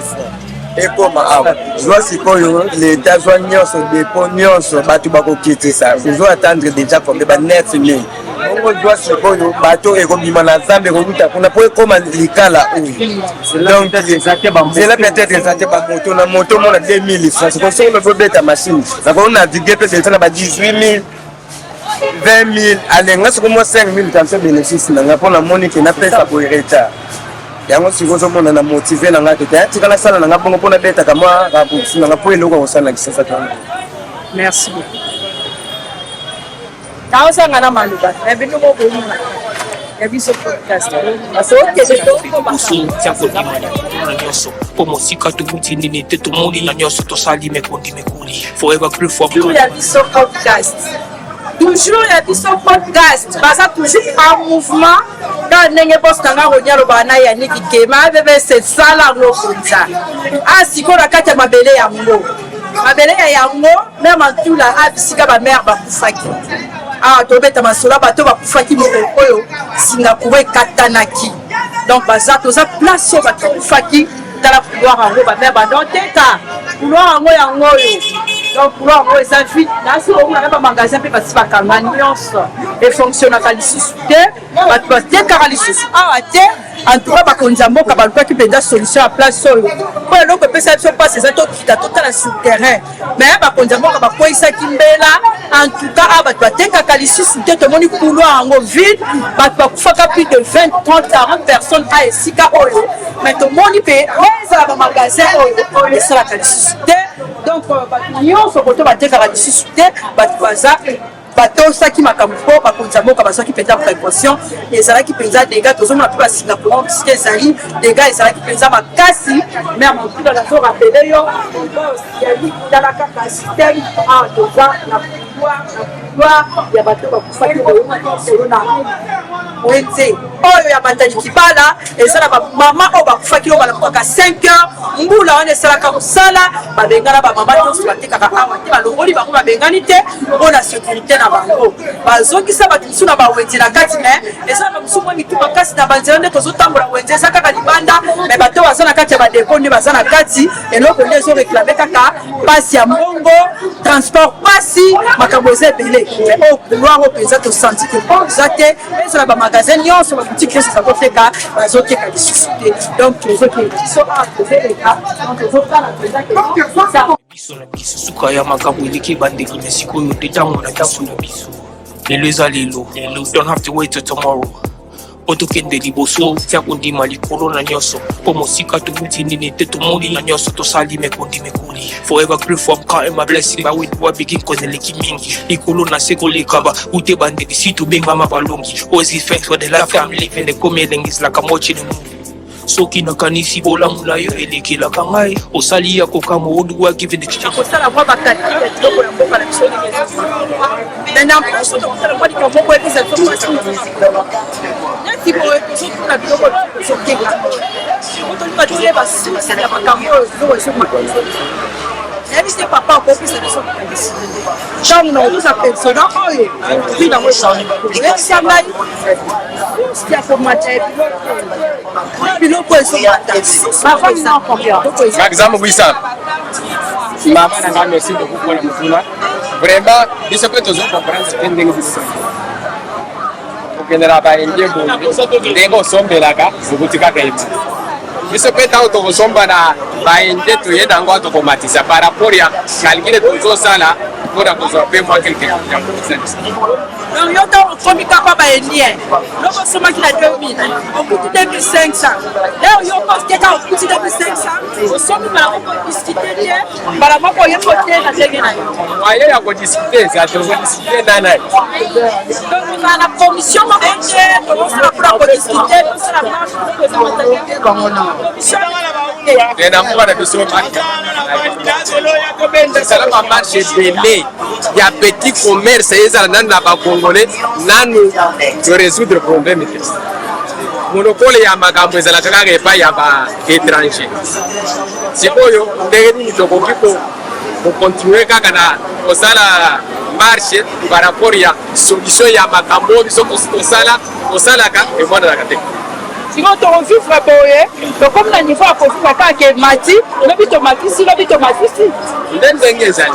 francs ekoma awa. Zwa sikoyo leta zwa nyonso depo nyonso bato bakokitisa ozo attendre deja combien ba 9000 bongo zwa sikoyo bato ekobima na zamba ekoluta kuna mpo ekoma likala oyo donc nzela peut-être eza te bamoto na moto omona 2000 francs sikoyo soki ozobeta machine nakoki navigue mpe deja na ba 18000 20000 ale nga sikoyo mwa 5000 comme ça bénéfice na nga mpo namoni ke napesa boye retard yango sikoyo ozomona na motive na nga te te atika nasala na nga bongo mpo nabetaka mwa raccourci na nga mpo eloko ya kosala na kisasa to. Merci beaucoup. Naozanga na maloba na bino moko bomona ya biso podcast okende liboso tia kondima na nyonso mpo mosika tobuti nini te tomoni na nyonso tosali mekondi mekoli forever grateful. Toujours ya biso podcast, toujours ya biso podcast, baza toujours en mouvement kaka ndenge boss na nga Roni alobaka na Yaniki Kema bbs esala yango mpenza. A sikoyo na kati ya mabele yango, mabele ya yango mare Mantula, a bisika bamare bakufaki awa, tobeta masolo bato bakufaki mokolo oyo Singapour ekatanaki. Donc baza, toza place oyo bato bakufaki. Tala couloir yango, bamare bandoteka couloir yango, yango oyo. Donc couloir yango eza vide. Nasi omona na bamagasin mpe basi bakanga nyonso, efonctionnaka lisusu te, bato batekaka lisusu awa te. En tout cas, bakonzi ya mboka balukaki mpenza solution ya place oyo, mpo eloko epesa biso mpasi eza tokita totala sur terrain, mais bakonzi ya mboka bakweyisaki mbela. En tout cas, awa bato batekaka lisusu te, tomoni couloir yango vide. Bato bakufaka plus de 20, 30, 40 personnes a esika oyo, mais tomoni mpe ezala bamagasin oyo esalaka lisusu te. Donc bato nyonso koto batekaka lisusu te, bato baza batosaki makambo mpo bakonzi ya mboka bazwaki mpenza précaution. Ezalaki mpenza dégâts, tozomona mpe basinga courant bisika ezali, dégâts ezalaki mpenza makasi. Mare Motuka, nazorappeler yo, yali tala kaka système. Awa toza na couloir, na couloir ya bato bakufaki solo na wenze oyo ya Matadi Kibala. Eza na bamama oyo bakufaki oyo balakukaka 5 heures, mbula wana esalaka mosala, babengana bamama nyonso batekaka awa te, balongoli bango, babengani te mpo na sécurité na bango. Bazongisa bato mosusu na bawenze na kati, mais eza na bamosusu mwa mitu makasi na banzela nde tozotambola. Wenze eza kaka libanda, mais bato baza na kati ya badépôts nde baza na kati. Eloko nde ezoréclamer kaka mpasi ya mbongo, transport pasi, makambo eza ebele. Mais oyo couloir oyo mpenza tosanti ke eza te, ezala bamagasin nyonso, baboutique nyonso eza koteka, bazoteka lisusu te. Donc tozokende biso awa, tozoleka, donc tozotala mpenza ke Biso na biso suka ya makambo eleki ebandeli na sikoyo nde ntango na biso na biso. Lelo eza lelo lelo, don't have to wait till tomorrow mpo tokende liboso. Tia kondima likolo na nyonso mpo mosika tobuti nini te tomoni na nyonso tosali mekondi mekoli forever grateful. I'm counting my blessing by with what begin cause eleki mingi likolo na se koleka ba ute bandeli si tobengama balongi. Always give thanks for the life I'm living. Ekomi elengi ezalaka mochi na movie. Soki nakanisi bolamu na yo elekelaka ngai, osali ya kokamwa oduwa given the chance. Kosala mwa bacalcul ya biloko ya mboka na biso ndenge, mais na mposo tokosala mwa likambo moko epesa biso neti boye. Tozotuna biloko tozoteka, tolinga toyeba source ya makambo oyo biloko ezomaka. Nayebi te, papa akopesa biso ntango na kotosa persona oyo prix nango, oyebisa ngai source ya komata ya biloko, biloko ezomata. Par exemple, Wissam, mama na ngai, merci beaucoup mpona motuna. Vraiment, biso mpe tozo comprendre te ndenge biso okendela baindien boye, ndenge osombelaka okuti kaka eti biso mpe ntango tokosomba na baindien toye nango tokomatisa par rapport ya calcul tozosala mpona kozwa mpe mwa quelque. Donc yo ntango okomi kaka baindien, loko osomaki na 2000, okuti 2500. Leo yo koteka, okuti 2500, osombi mbala moko, discuter te, mbala moko oyebi koteka ndenge na yo. Moyen ya kodiscuter eza, tokodiscuter na nani? Donc ozala na commission moko te tokosala mpona kodiscuter, tosala marche, commission? Te, na mboka na biso ezala bamarche ebele ya petit commerce, ezala nanu na bacongolais, nanu torésoudre problème te. Monopole ya makambo ezalaka kaka epai ya baétranger. Sikoyo ndenge nini tokoki kocontinuer kaka na kosala? marche par rapport ya solution ya makambo oyo biso tosala tosalaka emonanaka te. Sikoyo tokovivre boye, tokomi na niveau ya kovivre kaka ke emati, lobi tomatisi, lobi tomatisi. Nde ndenge ezali.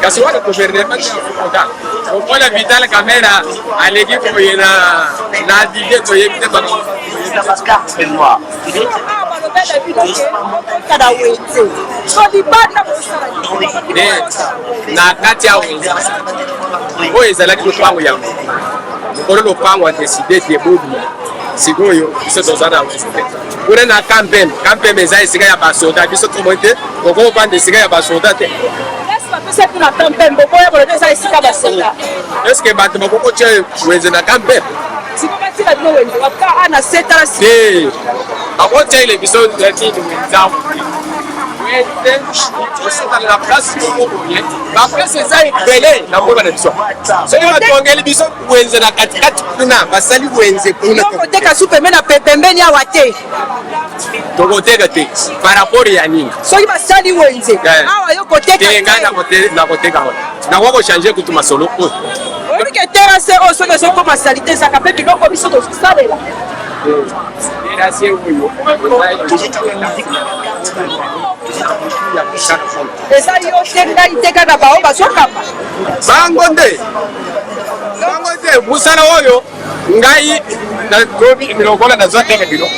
Kasi wana gouvernement nde akokoka. Lokola Vital Kamerhe aleki boye na na Didier toyebi te makambo. Na kati ya wenze oyo ezalaki lopango ya mokolo lopango adeside te bobima sikoyo biso toza na wenze te kuna na kampembe kampembe eza esika ya basoda biso tomoni te tokovanda esika ya basoda te eske bato bakokotia wenze na kampembe Te, bakotiele biso nini wenze awa te. Wenze osala na place moko boye, ba place eza ebele na mboka na biso. Soki batongeli biso wenze na katikati kuna, basali wenze kuna. Tokoteka su pembeni na pembeni awa te. Tokoteka te par rapport ya nini? Soki basali wenze eh. awa yo koteka te. Ngai nakoteka wana. Nakoki kochange kutu masolo oyo. Oyebi ke terrasse oyo soki ezokoma salite ezalaka mpe biloko biso tozosalela. Terrasse oyo eza yo te ngai te kaka baoyo bazokamba bango nde bango nde mosala oyo ngai nakomi lokola nazwa teke biloko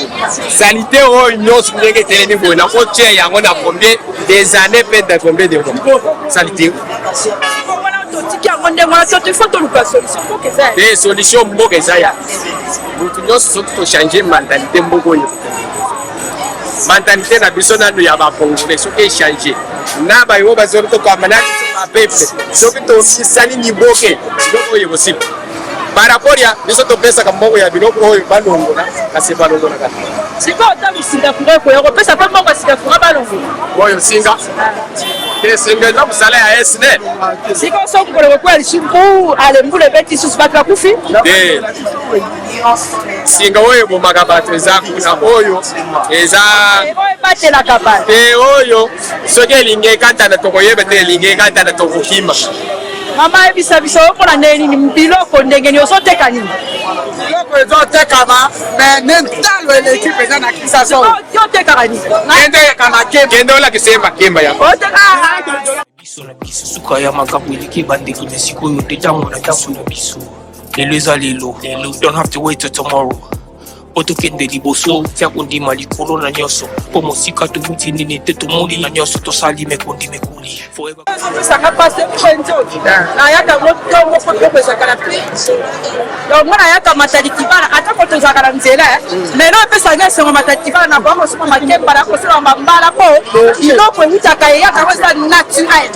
salite oyo nyonso ndenge etelemi boye nakotia yango na combien des années mpe na combien de mois salite totiki yango ndenge wana to faut toluka solution mboka eza te solution mboka eza ya motu nyonso soki tochange mentalité mboka oyo mentalité na biso nanu ya bacongolais soki echange na bayo bazoli tokamba na biso bapeuple soki tosali liboke biloko oyo ekosila par rapport ya biso topesaka mbongo ya biloko oyo balongola kasi balongolaka te sikoyo ntango singa courant ekoya kopesa mpe mbongo ya singa courant balongola oyo singa te singa eza mosala ya snel sikoyo soki mokolo ekokwea lisusu mbu ale mbula ebeti lisusu bato bakufi te singa oyo ebomaka bato eza kuna oyo eza ebatelaka bato te oyo soki elingi ekatana tokoyeba te elingi ekatana tokokima Mama yebisa biso okola ndenge nini biloko ndenge nini ozoteka nini? Biloko ezotekama me ne ntalo eleki mpenza na Kinshasa. Yo otekaka nini? Kende olakisa ye makemba yango. Biso na biso suka ya makambo eleki ebandeki na sikoyo te ntango na biso na biso lelo eza lelo lelo don't have to wait till tomorrow mpo tokende liboso tia kondima likolo na nyonso mpo mosika towuti nini te tomoni na nyonso tosali mekondima ekoli Ezopesaka mpasi mpenza nayaka yango ntongo mpo biloko ezalaka na prix donc nga nayaka matadi kibala atako tozalaka na nzela mais lelo epesaka nga esengo matadi kibala na bango kosomba makemba na kosomba bambala mpo biloko ewutaka eyaka yango eza naturel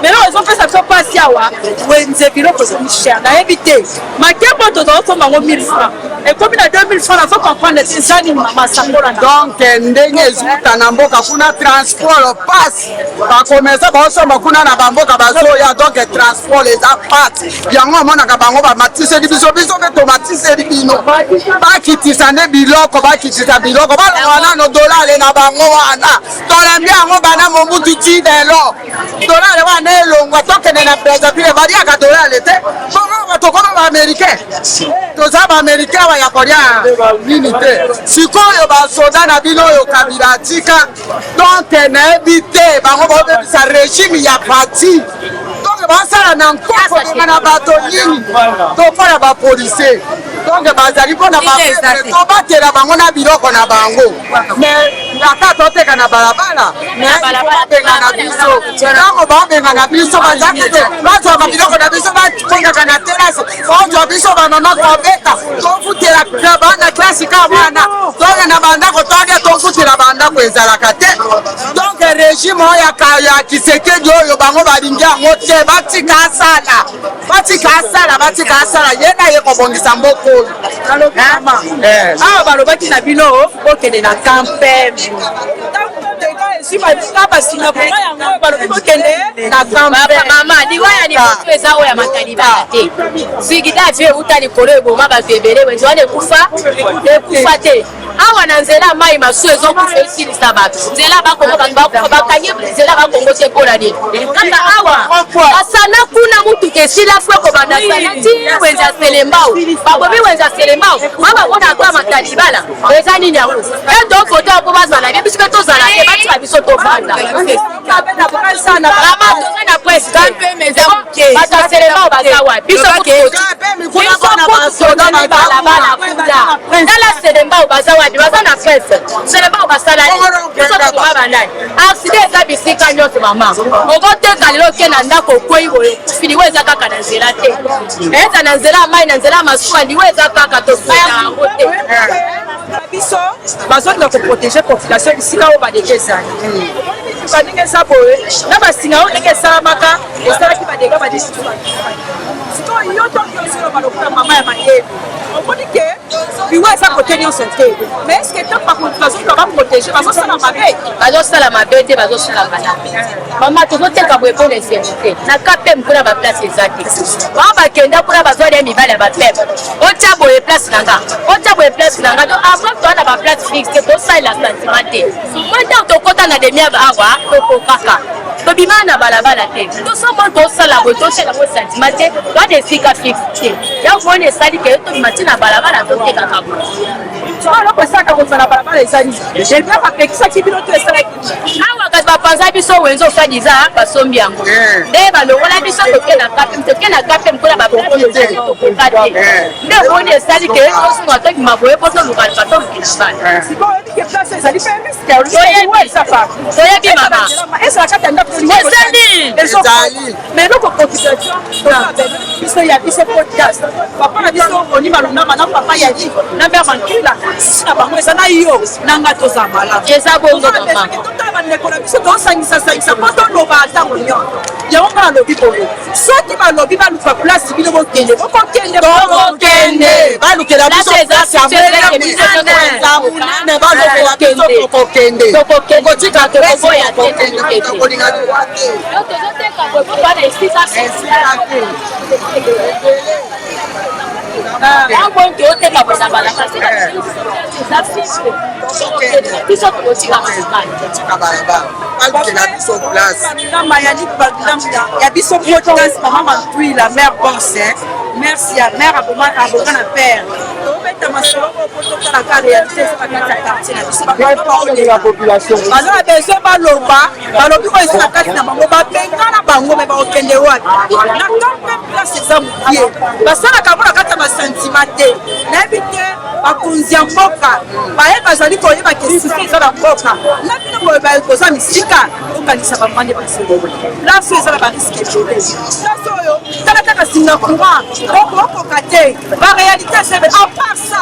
mais lelo ezopesa biso mpasi awa wenze biloko ezomi cher nayebi te Makemba oyo tozala kosomba yango 1000 francs ekomi na 2000 francs nazo comprendre te eza nini mama sakola na donc ndenge ezuta na mboka kuna transport passe bakomesa baosomba kuna na bamboka bazoya donc transport eza pasi yango omonaka bango bamatiseli biso biso mpe tomatiseli bino bakitisa nde biloko bakitisa biloko balonga nano dolare na bango wana tolembi yango bana mobutu ti lelo dolare wana elongwa tokende na brazzaville baliaka dolare te bongo tokoma baaméricain toza baaméricain awa ya kolia nini te sikoyo basoda na bino oyo kabila atika donk nayebi te bango baobebisa regime ya parti donk basala na nkokobonga na bato nini tokola bapolisier donk bazali mpo na bapeuple tobatela bango na biloko na bango mais ata toteka na balabala babengana biso ntango babengana biso bazalaki te bazwaka biloko na biso bakendaka na terase bazwa biso bamama kobeta tofutela bana klasi ka wana toke na bandako toke tofutela bandako ezalaka te donk regime oyo ya kisekedi oyo bango balingi yango te batika asala batika asala batika asala ye na ye kobongisa mboka oyo eh. awa balobaki na bino bokende na campeme mama liwa ya liboso eza oyo ya matalibana te zigida vie euta likolo eboma bato ebele wenze wana ekufa ekufa te. Awa na nzela ya mai masuwa ezokufa esilisa bato, nzela bakongo bato bakufa, bakangi nzela bakongo te mpo na nini? Kaka awa basana kuna motuka esila fwe kobanda sana ti wenze ya Selembao, babomi wenze ya Selembao ba bamona ata matalibala eza nini yango e tovote mpo bazala te, biso mpe tozala te, batika biso tovanda. Mama toza na presse te, bato ya Selembao baza wapi? Biso tozali balabala kuna, tala Selembao baza wapi? Baza na presse. Selembao basala biso tokoma banani? Accident eza bisika nyonso mama, okoteka lelo oke na ndako okwei boye okufi, liwa eza kaka na nzela te, eza na nzela ya mai, na nzela ya masuwa, liwa eza kaka, tosala yango te. Biso bazolinga koprotege population bisika oyo badege ezali mituka ndenge eza boye na basinga oyo ndenge esalamaka esalaki badega badesi. Sikoyo yo ntango yo ozoloba lokola mama ya mayele, omoni ke liwa eza kote nyonso te, mais est ce que ntango bakonzi bazoluka baprotege bazosala mabe? Bazosala mabe te, bazosala malamu. Mama, tozoteka boye mpo na esengo te. Na KPM kuna baplace eza te, bango bakenda kuna bazwa lia mibali ya bapeme, otya boye place na nga, otya boye place na nga. Donc avant toa na baplace fixe te, tosalela sentiment te. Mwa ntango tokɔta na demiab awa, tokokaka tobima na balabala te, tosombo tosala boye, totyela ngo sentiment te, toa na esika fixe te. Yango moni esali ke tobima ti na balabala, totekaka boye. Eloko esalaka kozala na balabala eza nini? Elga bapekisaki bino to esalaki awa? Kasi bapanza biso wenze osadiza basombi yango nde balongola biso, toke na KPM, toke na KPM kuna babokono tokoka te. Nde omoni esali ke tosunga tobima boye mpo tolukaluka tolukela bana. Toyebi mama, ezali mais eloko population biso ya biso podcast, papa na biso Oni Malundama na papa Yadi na mare Mankila, susi na bango eza na yo na nga toza malamu. Eza bongo mama. Totala bandeko na biso, tosangisasangisa mpo toloba ntango nyonso yango. Nga nalobi boye, soki balobi baluka place, bino bokende, bokokende. Tokokende, balukela biso place ya monene, balukela biso, tokokende, tokotika, tokoboya te, tokolinga liwa te. Tozoteka boye mpo bana esika yango, toteka boye na balabala, eza fixe, biso tokotika balabala. Balabala, balukela biso place. Ya biso podcast, mama Mantui, la mère bonse, merci ya mère abonga na père. Tobeta masolo oyo po totalaka réalité eza na kati ya quartier na biso. Baza na besoin baloba, balobi oyo eza na kati na bango. Babengana bango, me bakokende wapi? Na kampe place eza mokie, basalaka yango na kati ya basentiment te. Nayebi te bakonzi ya mboka baye bazali koyeba ke susi eza na mboka na bino boye, koza misika okanisa bango nde basolo. Place oyo eza na bariske ebele, place oyo tala kaka singa courant, okokoka te. Baréalité esebe. À part ça,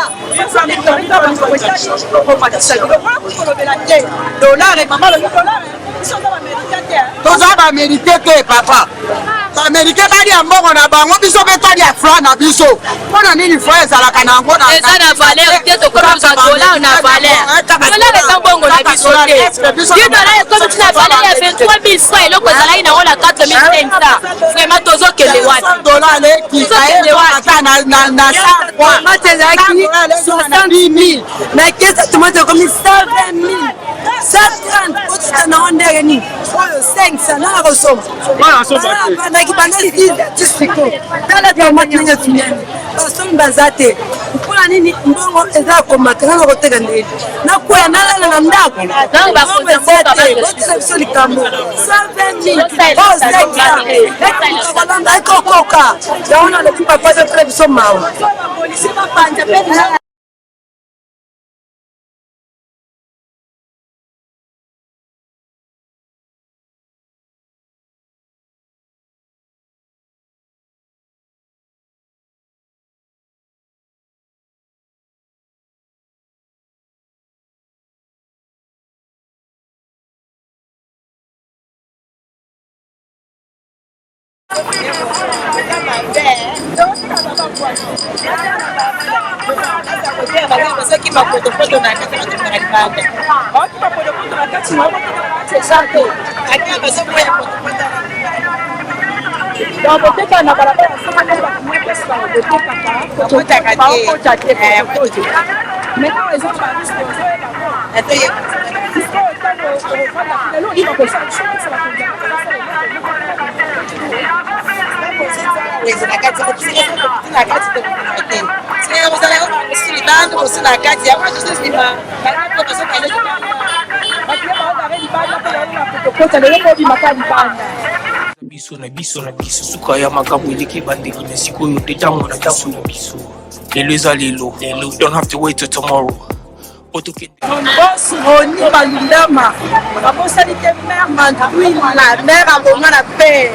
komatisa biloko wana kolobela te, dollar, mama alobi dollar, biso oza baaméricain te. Toza baaméricain te papa. Baaméricain balia mbongo na bango, biso mpe tolia franc na biso. Mpo na nini franc ezalaka na yango? Eza na valeur te, tokomi kozwa dollar na valeur. Dollar eza mbongo na biso te. 10 dollar ekomi ti na valeur ya 23 000 francs, eloko ezalaki nango na 4 500. Vraiment, tozokende wapi? Dollar Tozokende wapi? ata na Tomate ezalaki 60 000, mais kesa tomate ekomi 120 000, 130. Otuta nango ndenge nini? Oyo 500 nanga kosomba bandaki banda 6 ti siko. Tala tomate ndenge etunani, basombi baza te. Mpona nini? Mbongo eza komata, nanga koteka ndenge nakwea, nalala na ndako. Mbongo eza te. Botisa biso likambo 120 000 oyo 500 kolanda ekokoka yango. Nalobi papa, totala biso, mawa. Bapolisier bapanza mpe. Bazokima potopoto na kati, batomaka libanda, baokima potopoto na kati, eza te ate bazoboya potopoto. Donc boteka na balabala, soki bato mwa pesaka, botekaka, baokota te potopoto. Mais awa eza ba risque ozoyeba ngo. Sikoyo ntango okofanda kuna lelo olinga kosala biso bakonzi ya mboka basala eloko wenze na kati na kati te kozala mosusu libanda mosusu na kati yango tozobima tokota lelo kobimaka libanda. Biso na biso na biso suka ya makambo eleki ebandeli na sikoyo nde ntango na biso na biso lelo eza lelo lelo don't have to wait till tomorrow po tokende. Boss Rony Balundama babosani te mère Mantuila mère abonga na père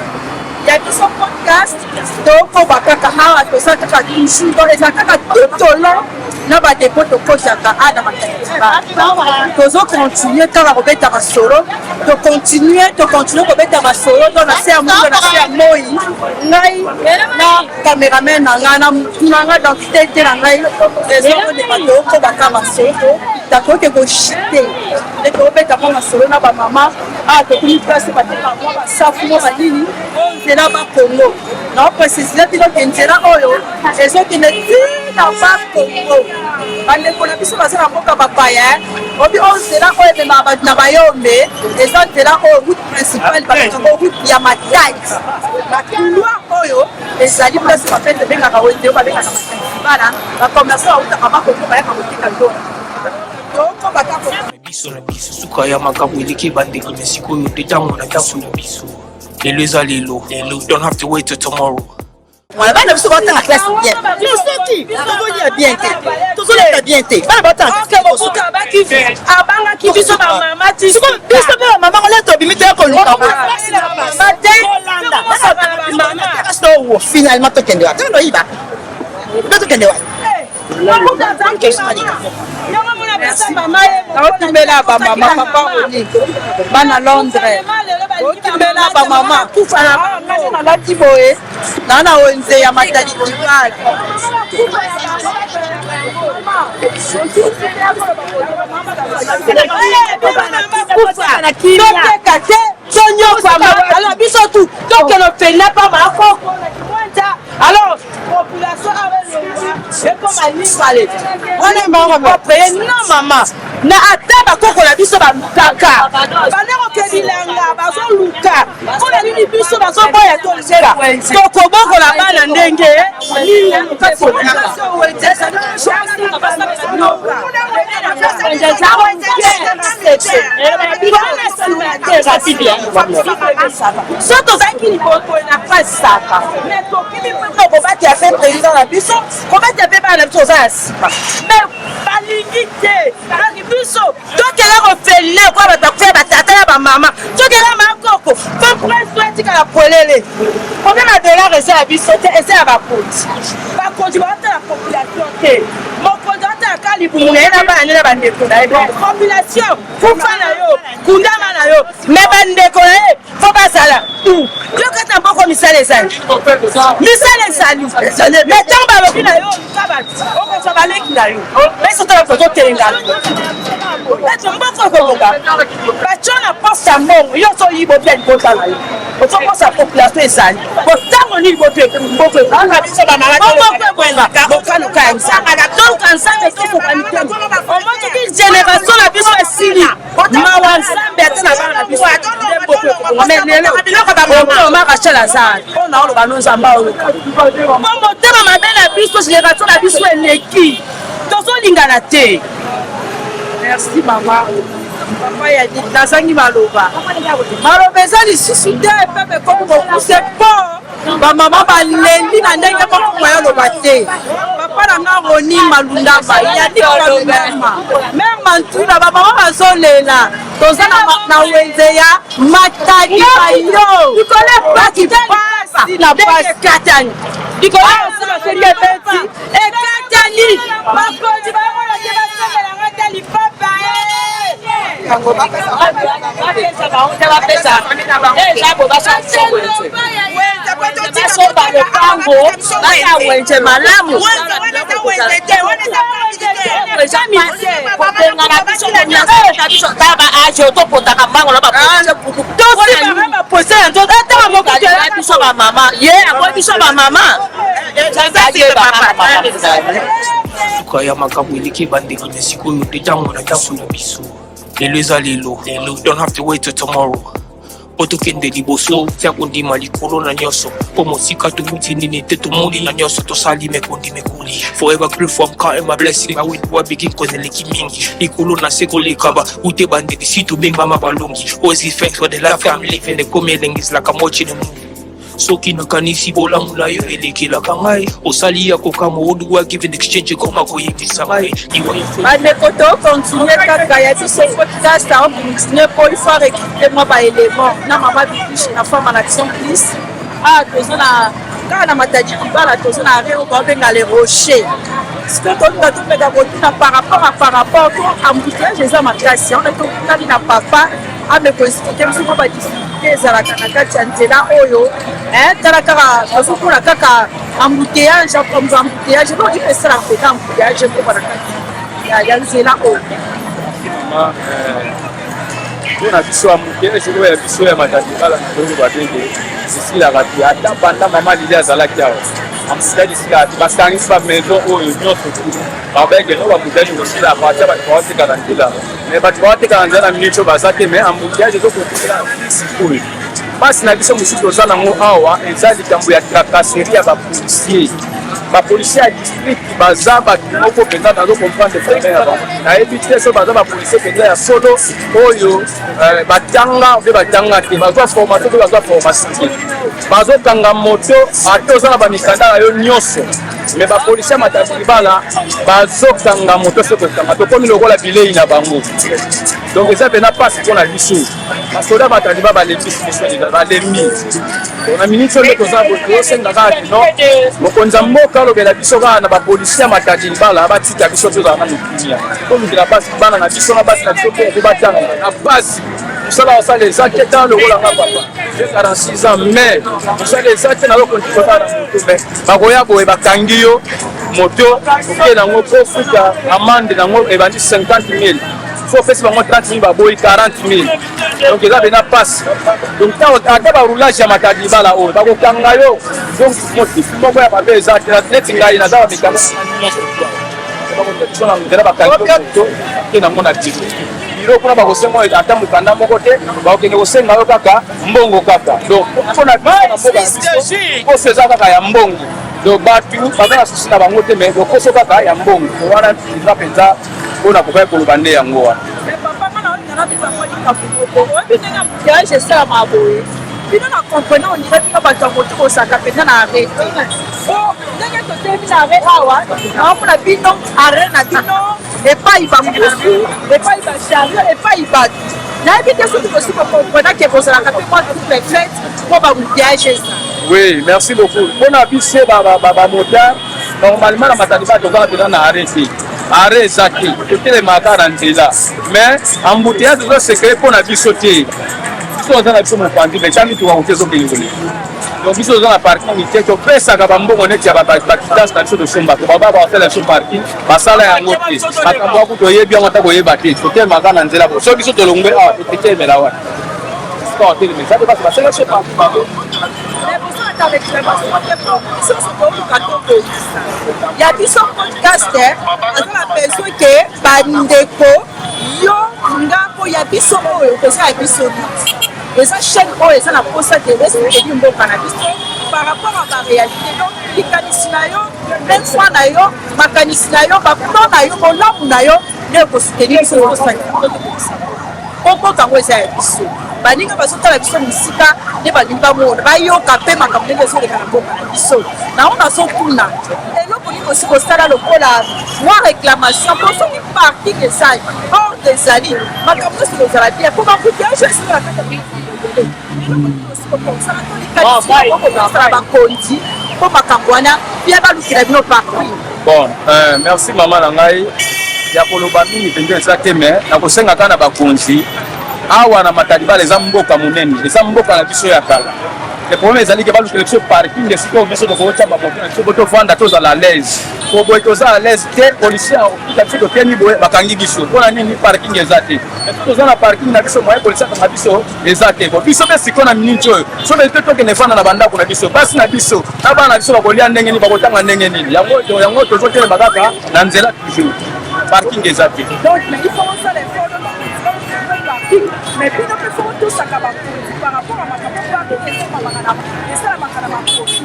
ya biso podcast tokoba kaka awa toza kaka toujours donc eza kaka tout au long na ba depot tokotaka a na makanisi tozo continuer kaka kobeta masolo to continuer to continuer kobeta masolo donc na se ya mundo na se ya moi ngai na cameraman na ngai na mutu na ngai donc tete na ngai ezokondeka tokobaka masolo takoki koshite nde tobeta mwa masolo na bamama awa tokomi place bateka mwa basafu mwa banini oyo nzela bakongo naopresisile bino ke nzela oyo ezokende ti na bakongo bandeko na biso baza na mboka bapaya obi oyo nzela oyo ememaka bato na bayombe eza nzela oyo route principale babengaka route ya matadi na couloir oyo ezali place bapete ebengaka wenze oyo babengaka matadi bala bacommerçant bautaka bakongo bayaka koteka biloko tokobaka biso na biso suka ya makambo eleki ebandeli na sikoyo nde ntango na biso na biso lelo eza lelo lelo don't have to wait till tomorrow. Mwana bana biso batanga classe bien mais soki tozolia bien te tozolata bien te bana batanga abangaki biso bamama ti biso mpe bamama ngo leta obimi toya koluka kolanda finalement tokende wapi tokende oyiba mpe tokende wapi Naotimbela ba mama papa Roni bana Londres otimbela ba mama ngai nalati boye naa na wenze ya Matadi Kibala. Toteka te tonyokwama alors biso tu tokende ofenda pamba akoko na kimwenza alors population awa elongi ekoma limbale wana propre ye non mama na ata bakoko na biso balukaka banda koke bilanga bazoluka mpo na nini biso bazoboya toleka tokobokola bana ndenge so tozalaki liboso na pasaka mais kobatela mpe président na biso kobatela mpe bana na biso oza ya nsima mais balingi te donc biso tokela kofele kwa bato bakufa batata na bamama tokela makoko fo prince to etikala polele problème ya dollar eza ya biso te eza ya bakonzi bakonzi baotala population te mokonzi aotala ka libumu na ye na bana nde na bandeko na ye population kufa na yo kundama na yo me bandeko na ye fo bazala yo kati na mboko misala ezali misala ezali me ntango balobi na yo luka bato okozwa baleki na yo biso tala tozotelengana eto mboko ekobonga batyo na poste ya mbongo yo ozoyiba obia libota na yo ozokosa population ezali botango nini mboko ebonga bokaluka ya nzambe toluka nzambe tosoka mitema omoi soki generation na biso esili mawa nzambe ata na bana na biso nde mboko ekobonga me lelo okoma rachel azali mpo na oloba no nzambe aoyoka mpo motema mabe na biso generation na biso eleki tozolingana te merci mama papa ya nazangi maloba maloba eza lisusu te pepe ekomi mokuse mpo Ba mama baleli na ndenge moko moyen oloba te. Papa na nga Roni Malundama, Yannick Malundama, Mère Mantula, ba mama bazolela. Toza na, na wenze ya Matadi Bayo. Pasi pasi na pasi. Ekatani. Likolo ya soki ebeti ekatani. Bakonzi bamona te basombela nga te lipapa. Basomba lopango basa wenze malamu kobengana biso konyata biso ta ba age topotaka mbango na baposa ya nzoto biso bamama ye akoyi biso bamama. Suka ya makambo eleki ebandeli na sikoyo nde ntango na biso na biso lelo eza lelo lelo don't have to wait till tomorrow mpo tokende liboso tia kondima likolo na nyonso mpo mosika towuti nini te tomoni na nyonso tosali me kondima ekoli forever grateful I'm counting my blessing I wait what begin cause eleki mingi likolo na se koleka ba ute bandeli si tobengama balongi always give thanks for the life I'm living ekomi elengi ezalaka mochi na movie soki nakanisi bolamu na yo elekelaka ngai osali ya kokamwa oduwa give and exchange ekoma koyebisa ngai bandeko tokontinue kaka ya biso podcast aokontinue mpo il faut recrute mwa baélément na mama bibiche na femme en action plus ah toza na kaka na matadi kibala toza na arret oyo baobenga le rocher sikoyo tolinga tomeka kotuna par rapport à par rapport to embouteillage eza makasi wana tokutani na papa ameko explike biso mwa badifficulté ezalaka na kati ya nzela oyo tala kaka tozomona kaka embouteillage embouteillage eloko nini esalaka mpenza embouteillage ekoma na kati ya nzela oyo. Mpo na biso embouteillage oyo ya biso ya Matadi-Kibala na toloba ndenge esilaka te ata banda mama Lili azalaki awa embouteillage esilaka te bakangisi ba maison oyo nyonso babeke no ba embouteillage ekosila à partir bato baoteka na nzela mais bato baoteka na nzela na minute oyo baza te mais embouteillage ezokokela sikoyo mpasi na biso mosusu toza nango awa eza likambo ya tracasserie ya bapolisier bapolisier ya district baza bato moko mpenza nazo comprendre problème ya bango nayebi te so baza bapolisier mpenza ya solo oyo eh, batanga mpe batanga te bazwa formation mpe bazwa formation te bazokanga moto ata oza na bamikanda na yo nyonso me bapolisier ya matadi libala bazokanga moto se kokanga tokomi lokola bilei na bango donc eza mpenza mpasi mpo na biso basoda bataliba balembisi biso deja balembi na miniti oyo toza boye tozosenga kaka kino mokonzi ya mboka alobela biso kaka na bapolisi ya matadi libala batika biso tozala nanu kimia tolukela basi bana na biso na basi na biso mpo mpo batanga na basi mosala osala eza te tala lokola nga papa j'ai 46 ans mais mosala eza te nazokontinue kaka na moto mais bakoya boye bakangi yo moto oke nango mpo futa amande nango ebandi 50 000 so opesi bango 30 000 baboyi 40 000 donc eza mpena mpasi donc ntango ata baroulage ya matadi libala oyo bakokanga yo donc motif moko ya mabe eza te neti ngai naza bamikanda nyonso na nzela bakangi yo moto te nango na biro biro kuna bakosenga ata mokanda moko te bakokende kosenga yo kaka mbongo kaka donc mpona biso na mboka na biso poso eza kaka ya mbongo donc bato baza na susi na bango te mais lokoso kaka ya mbongo wana eza mpenza oyo nakokaki koloba nde yango wana. Mais papa nga naolinga nabeta mwa likambo moko oyebi ndenge embouteillage esalamaka boye bino na comprena ondire bino bato ya moto bozalaka mpenza na arret te po ndenge totelemi na arret awa naomona bino arret na bino epai bambusu epai bachario epai bato nayebi te soki bosi bokomprena ke bozalaka mpe mwa trouble fete mpo baembouteillage eza. Oui, merci beaucoup. Pona biso ba ba ba motard normalement na Matadi ba tozala mpenza na arret te. Arret eza te, totelemaka kaka na nzela. Mais embouteillage eza secret mpo na biso te. Biso toza na biso mopanzi mais ta mituka moke ezokende koleka. Donc biso toza na parking te, topesaka bambongo neti ya bakitanse na biso tosombaka, baba basala biso parking, basala yango te. Makambo ya kutu oyebi yango ata koyeba te, totelemaka kaka na nzela. Soki biso tolongwe awa totelemela wana. Esika otelema eza te, basala biso parking mabe. Ya biso podcast aza na besoin ke bandeko yo nga mpo ya biso oyo koza ya biso eza chaîne oyo eza na posa te esukeli mboka na biso par rapport à baréalité donc likanisi na yo mpe foi na yo makanisi na yo baplan na yo bolamu na yo nde ekosuteni biso tosangisa tobongisa mpo mboka yango eza ya biso baninga bazotala biso mosika nde balingi bamona bayoka mpe makambo ndenge ezoleka na mboka na biso nango nazotuna eloko nini osi kosala lokola mwa réclamation mpo soki parking ezali ordre ezali makambo nyonso ekozala bien mpo bambuteyage esika na kati ya eloko nini osi kokosala to likanisi okokosala bakonzi mpo makambo wana bia balukela bino parking. Bon, euh, merci mama na ngai ya koloba mingi mpenza eza te me nakosenga kaka na bakonzi awa na Matadibala eza mboka monene, eza mboka na biso ya kala. Le problème ezali ke balukela biso parking esika oyo biso tokotia bamoto na biso po tovanda tozala à l'aise. Po boye toza à l'aise te, policier akokuta biso totemi boye bakangi biso. Mpo na nini parking eza te? Mais soki toza na parking na biso moyen policier akanga biso eza te. Bon biso mpe sikoyo na minute oyo soki te tokende fanda na bandako na biso, basi na biso na bana na biso bakolia ndenge nini, bakotanga ndenge nini? Yango yango tozotelema kaka na nzela toujours, parking eza te. Donc mais il faut osala effort parking, mais bino mpe faut otosaka bakonzi par rapport à makambo parking esalamaka na esalamaka na makoki.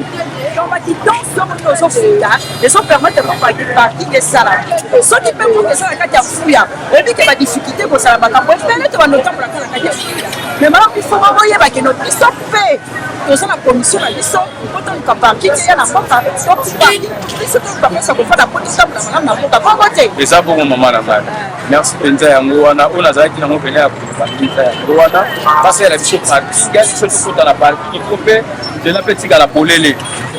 Donc bakitance oyo tozofuta ezopermettre po parking esalama. Soki mpe mboka eza na kati ya fuya, oyebi ke badifficulté kozala makambo ebele to bando otambolaka na kati ya fuya. Mais malamu il faut boyeba ke no biso mpe toza na commission na biso po toluka parking eya na mboka, to parking biso toluka place ya kofanda po totambola malamu na mboka bongo te. Eza bongo mama na ngai, merci mpenza. Yango wana oyo nazalaki nango pene ya koloba mpenza, yango wana basalela biso parking, biso tokota na parking po mpe nzela mpe etikala polele.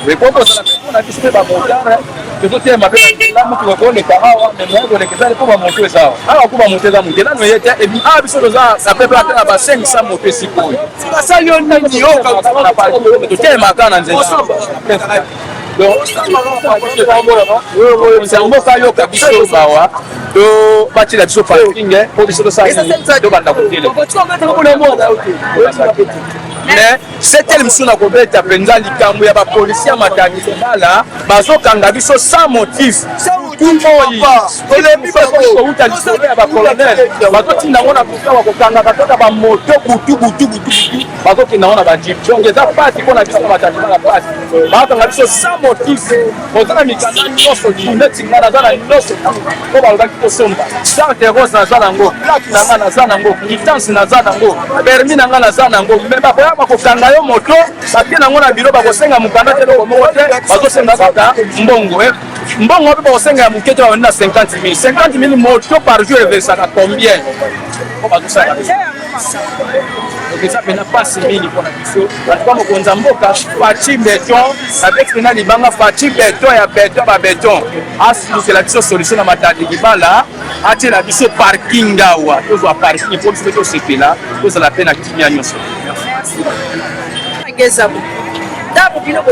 Ekoki kozala mpe mpona biso mpe bamotare tozotelema mpe na nzela, motuka koleka awa me moyen koleka ezali mpo bamoto eza awa awa, ko bamoto eza moke nano ye te. Ebi awa biso toza na pepe ata na ba 500 moto esikoyo basali yo nini? Totelemaka na nzela. Donc mboka yoka biso mawa, to batiela biso parking mpo biso tosala tobanda kotelema. Mais setele mosusu na kobeta mpenza likambo ya bapolisi ya Matadi Kibala, bazokanga biso sans motif. Tolembi kouta likolo ya bacolonel, bazotinda yango na buka bakokangaka kaka bamoto butu butu butu butu, bazokenda yango na bajeep. Donc eza pasi mpo na biso na Matadi Kibala, pasi bakanga biso sans motif. Oza na mikanda nyonso neti nga naza na nyonso mpo balobaki kosomba carte rose, naza nango, plaque na nga naza nango, quittance naza nango, permis na nga naza nango. Me bakoya bakokanga yo moto, batie nango na biro, bakosenga mokanda te, eloko moko te, bazosenga kaka mbongo. Mbongo mpe bakosenga ya moke te, babandi na 50 000. 50 000 moto par jour evesaka combien? Po bazosala biso eza mpena mpasi mingi mpona biso. Batuka mokonzi ya mboka Fatshi Beton, abeti mpena libanga. Fatshi Beton ya beton, babeton asulukela biso solution na Matadi Kibala, atiela biso parking awa, tozwa parking mpo biso mpe tosepela, tozala mpe na kimia nyonso. Ntango bino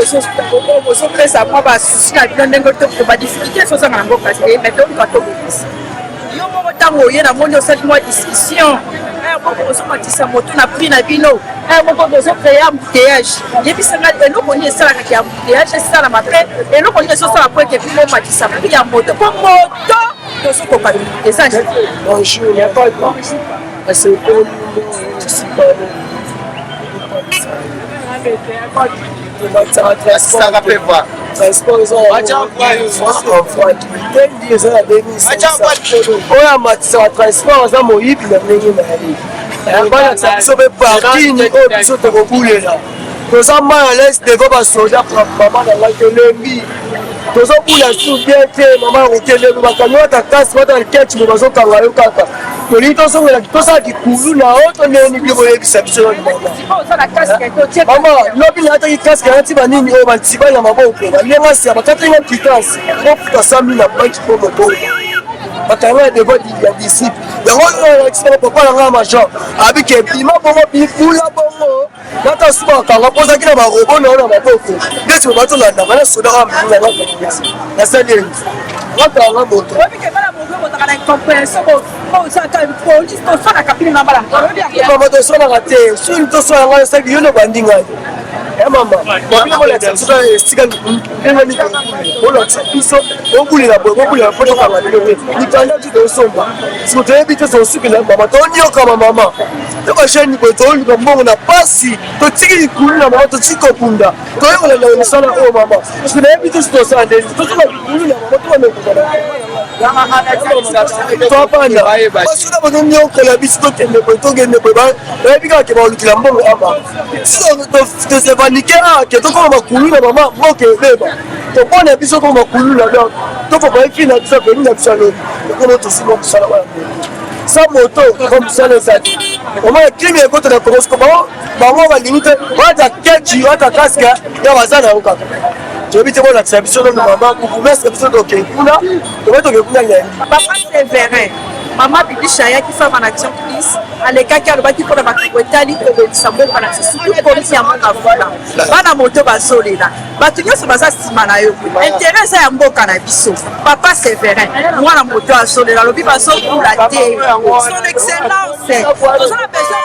bozopesa mwa basusi na bino ndenge to badifficulté ezozanga na mboka te, mais toluka tobongisa. Yo moko ntango oye, namoni osali mwa discussion moko, bozomatisa moto na prix na bino moko, bozocréer embouteillage. Yebisanga eloko nini esalaka ke embouteillage esalama, mpe eloko nini ezosala po ete bino omatisa prix ya moto, mpo moto tozokoka eza? Bonjour, asepeli transport eza na 2500. Oyo amatisaka transport aza moyibi na ndenge na ye. Balakisa biso mpe parking oyo biso tokobulela, toza mal à l'aise devant basoda. Mama na ngai, tolembi, tozobula su bien te. Mama, kokende bakangi wata kasi wata ketch mo bazokanga yo kaka. Tolingi tozongela tosala kikulu na oyo tondeni bino boyebisa biso nani. Mama, lobi nalataki casque, nati banini oyo bantiba na maboko, balenga sia bakataki quittance, bofuta 100 000 na banki mpo moto bakanga ya devant ya disciple. Yango oyo alakisi bango papa na ngai major abike bima bongo bibula bongo nata suka bakanga mpo ozalaki na barobo na yo na maboko ndeti batolandaka na soda kaka nasali eni bakanga moto. Mama, tosolaka te, soki tosola ngai osali yo nobandi ngai. Mama, bino bolakisa biso esika ndenge nini bolakisa biso bobulela boye, bobulela mpo tokanga bino te. Mikanda ti tosomba siko toyebi te tosukela. Mama, toniokama. Mama, to bajeune boye toluka mbongo na pasi, totiki likulu na mama, totiki kobunda, toyekolanda mosala oyo. Mama, soki nayebi te soki tosala ndeni, totoka likulu na mama, tobamekokana twabanda basoda bazoniokola biso. Tokende boye, tokende boye, bayebi kaka ke balukila mbongo ama tosevanike awa ke tokoma makulu na mama, mboka ebeba, topona biso koma makulu na. Donc tokoka efi na biso aveni na biso alobi okoma tosima mosala wana sa moto ko mosala ezali omona crime ekota na Kongo. Siko bango balingi te wata kechi wata casque ya baza na yo kaka. Toyebi te, bolakisa biso nano mama bourgmestre, biso tokei kuna, tobe tokei kuna lendi. Papa Severin. Mama Bibiche ayaki femme en action plus alekaki alobaki mpona makambo etali kobongisa mboka na biso surtout commune ya Mont-Ngafula. Bana moto bazolela, bato nyonso baza nsima na yo, intérêt eza ya mboka na biso. Papa Severin mwana moto azolela, alobi bazokula te. Son excellence, toza na besoin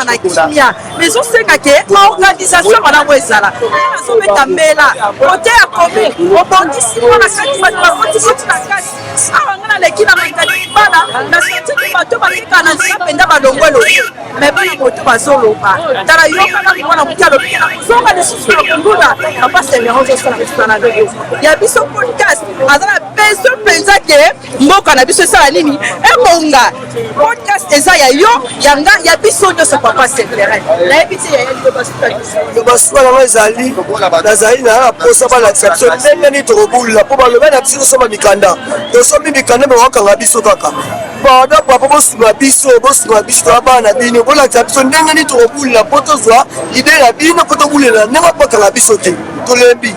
na kimia mais ezosenga ke organisation malamu ezala. Nga nazobeta mbela kote ya commune, obongisi mpo na kati bato bakotikoti na kati awa. Nga naleki na matadi bana na senti ke bato bateka na nzela mpenza balongwe longwe, mais bana moto bazoloba tala yokaka mwana moke alobi ke nakozonga lisusu na konguna. Papa Severin ozosala mosala na yo ya biso podcast, aza na besoin mpenza ke mboka na biso esala nini, ebonga. Podcast eza ya yo, ya nga, ya biso nyonso. Papa Severin, nayebi te yaya liloba suka. Liloba suka nango ezali, nazali na mposa balakisa biso ndenge nini tokobulula, mpo baloba na biso tosomba mikanda, tosombi mikanda me bakokanga biso kaka. Pardon papa, bosunga biso, bosunga biso, toya bana na bino, bolakisa biso ndenge nini tokobulula mpo tozwa ide na bino, mpo tobulela ndenge bakanga biso te, tolembi.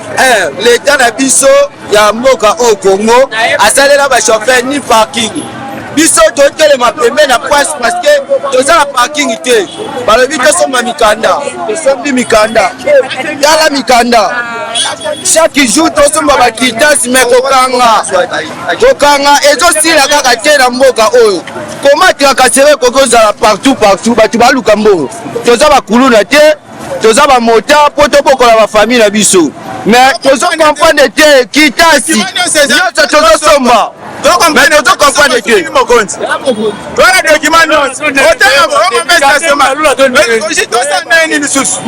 Leta na biso ya mboka oyo Congo asalela bachauffeur ni parking. Biso totelema pembe na poise parce que toza na parking te. Balobi tosomba mikanda, tosombi mikanda, tala mikanda chaque jour tosomba bakitasi, me kokanga kokanga ezosila kaka te na mboka oyo. Koma tracasserie ekoki kozala partout partout, bato baluka mbongo. Toza bakuluna te, toza bamota mpo tobokola bafamille na biso, mais tozo comprendre te. Kitasi nyonso tozosomba, mais tozo comprendre te. Wana document nyonso otanga, tosala nini lisusu?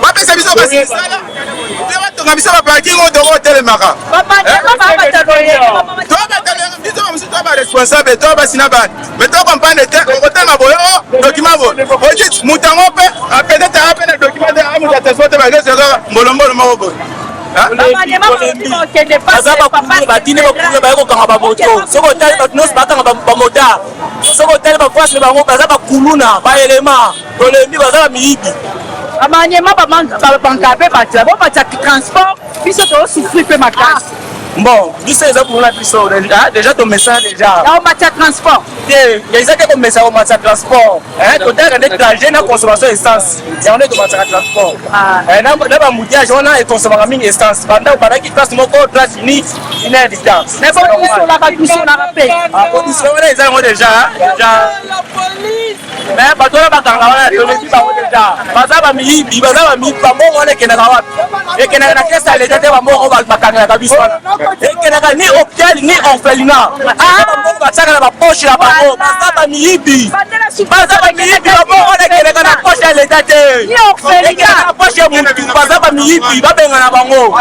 Bapesa biso basala te, batonga biso baparking oyo tokotelemaka. Biso bamosusu toa baresponsable, toa basi na bana, mais tocomprendre te. Okotanga boye o document boye, ojit moto yango mpe peut-être aa mpe na document te, a moto ya transport te, bagese kaka mbolombolo moko boye. Baza bakulu, batindi bakulu baye kokanga bamoto. Soki otali bato nyonso bakanga bamotard, soki otali baplace na bango, baza bakuluna, baelema. Tolembi, baza bamiyibi. Bamaniema babanka mpe bato bobatya transport, biso tozosouffrir mpe makasi. Bon, biso eza kuluna, biso déjà tomesana déjà. Ya omatya transport? Te, eza te komesa komatisa transport. Totalaka nde trajet na consommation essence, yango nde tomatisaka transport. Na baembouteillage wana ekonsomaka mingi essence. Banda obandaki place moko, place unique, une heure du temps. Mais bodusolaka, dusolaka mpe. Bodusolo wana eza yango déjà déjà, mais bato wana bakanga wana, tolembi bango déjà, baza bamiyibi, baza bamiyibi. Bambongo wana ekendaka wapi? Ekendaka na caisse ya leta te. Bambongo bakangelaka biso wana ekendaka ni hôpital ni orphelinat. Bambongo batiaka na bapoche na bango. Baza bamiyibi, baza bamiyibi. Bambongo wana ekendaka na poche ya leta te, ekendaka na poche ya mutu. Baza bamiyibi, babengana bango.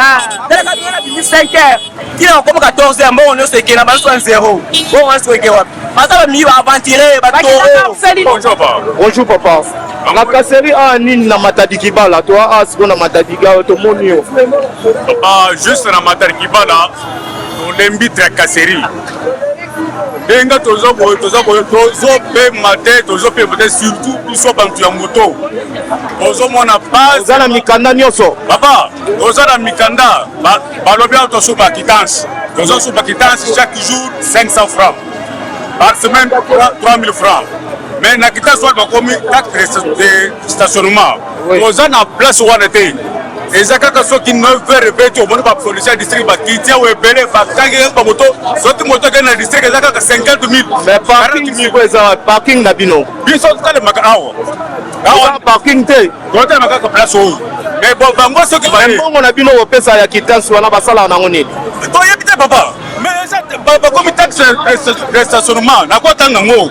Talaka bino na bimi 5 heures tina bakoma 14 heures, mbongo nyonso ekenda banso ya zero. Mbongo nyonso eke wapi? Baza bamiyibi, baaventurier, batoro. Bonjour papa. Bonjour papa. Tracasserie awa nini na Matadi Kibala? To awa sikoyo na Matadi awa tomoni yo. Papa, juste na Matadi Kibala, tolembi tracasserie. Ndenge toza boye, toza boye, tozopema te, tozopema te, surtout biso bantu ya moto tozomona pasi. Oza na mikanda nyonso? Papa, toza na mikanda. Balobi awa tosoba quittance, tozosoba quittance chaque jour 500 francs, par semaine 3000 francs, mais na quittance wana bakomi taxe de stationnement. Toza na place wana te, eza kaka soki 9 heures ebeti, omoni bapolisier ya district bakiti awa ebele, bakangi bamoto. Soki moto akei na district, eza kaka 50 000. Mais parking sikoyo eza parking na bino? Biso totalemaka awa. Awa parking te? Totalema kaka place oyo, mais bon, bango soki mbongo na bino kopesa ya quittance wana, basalaka nango nini? Toyebi te papa, mais eza bakomi taxe de stationnement. Nakotanga yango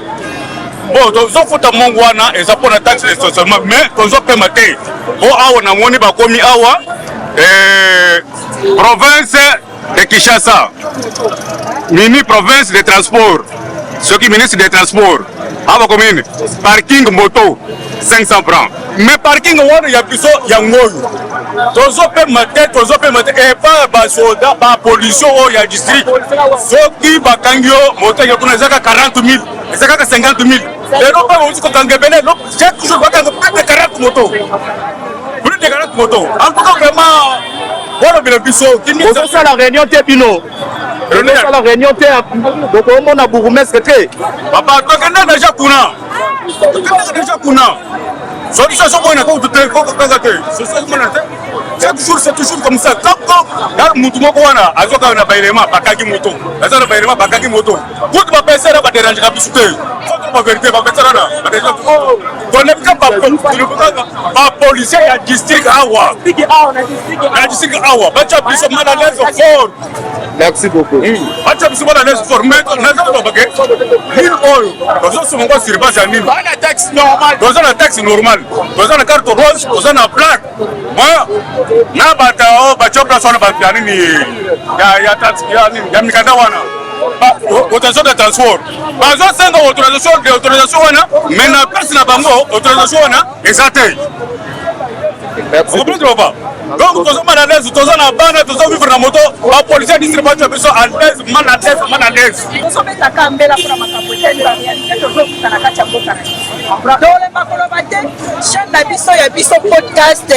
bon, tozofuta mongo wana, eza mpona taxe de stationnement, mais tozopema te. Po awa namoni bakomi awa province de Kinshasa, mini province de transport, soki ministre de transport awa bakomi nini? Parking moto 500 francs, mais parking wana ya biso yango oyo tozopema te, tozopema te. Epa basoda bapolition oyo ya district, soki bakangi yo moto eke kuna, eza kaka 40 000, eza kaka 50 000. Lelo mpe bauti kokanga ebele, chaque jour bakanga plus de 40 moto, plus de 40 moto. En tout cas vraiment. Bolobela biso. Bozosala réunion te bino. Bozosala réunion te bokomona bourgmestre te. Papa tokenda deja kuna. Tokenda deja kuna. Solution soki na kutu te kaka te. Solution mona te. Chaque jour c'est toujours comme ça. Kaka kaka mutu moko wana azoka na baelema bakaki moto. Aza na baelema bakaki moto. Kutu ba pesera ba derangera biso te. Faut ba vérité ba pesera na ba derangera. Tolebika ba ba policier ya district awa. Na district awa batia biso mal à l'aise fort. Merci beaucoup. Batia biso mal à l'aise fort mais naza koloba ke nini oyo tozosoma ngo sur base ya nini? Toza na taxe normale, toza na carte rose, toza na plaque. Na bato oyo batia place wana bato ya nini ya mikanda wana autorisation de transport bazosenga autorisation autorisation wana mais na place na bango autorisation wana eza te. Comprendre papa? Donc toza mal à l'aise, toza na bana, toza vivre na moto, ba policiers district batia biso à l'aise, mal à l'aise, mal à l'aise. Tozobetaka mbela mpona makambo etali ba réalité tozokuta na kati ya mboka na biso. Tolemba koloba te, chaîne na biso ya biso podcast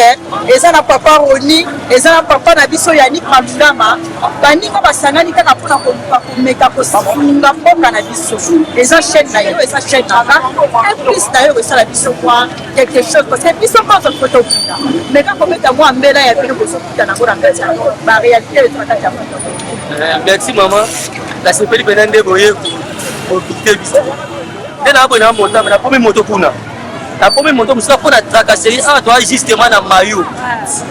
eza na papa Roni, eza na papa na biso Yannick Malungama, baninga basangani kaka mpona koluka komeka kosunga mboka na biso. Eza chaîne na yo, eza chaîne na nga, un plus na yo ekosala biso mwa quelque chose parce que biso nyonso fo tokunda meka kobeta mwa mbela ya bino bozokuta nango na kati ya ba réalité eza na kati ya mboka. Merci mama, nasepeli mpenza nde boye kobite biso nde na boye na moto nakomi moto kuna nakomi moto mosusu mpo na tracasserie awa toa justement na mayo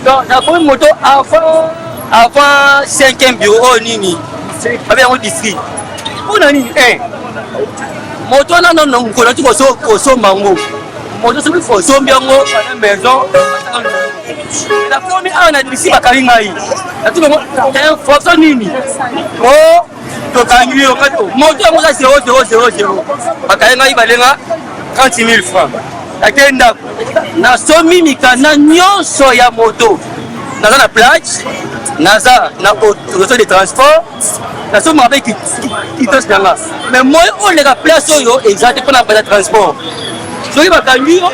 donc nakomi moto avant avant cinquième bureau oyo nini babe yango district mpo na nini eh. Moto wana nano mokolo ati kosomba yango moto soki osombi yango na maison nakomi awa na disi bakangi ngai natuni yango infraction nini o tokangi yo moto yango eza 0 0 0 0 bakangi ngai balenga 30 000 francs nakei ndako nasomi mikanda nyonso ya moto naza na plage naza na autorisation de transport nasomaka mpe kitos na nga mais moyen oleka place oyo eza te mpona bata transport soki bakangi yo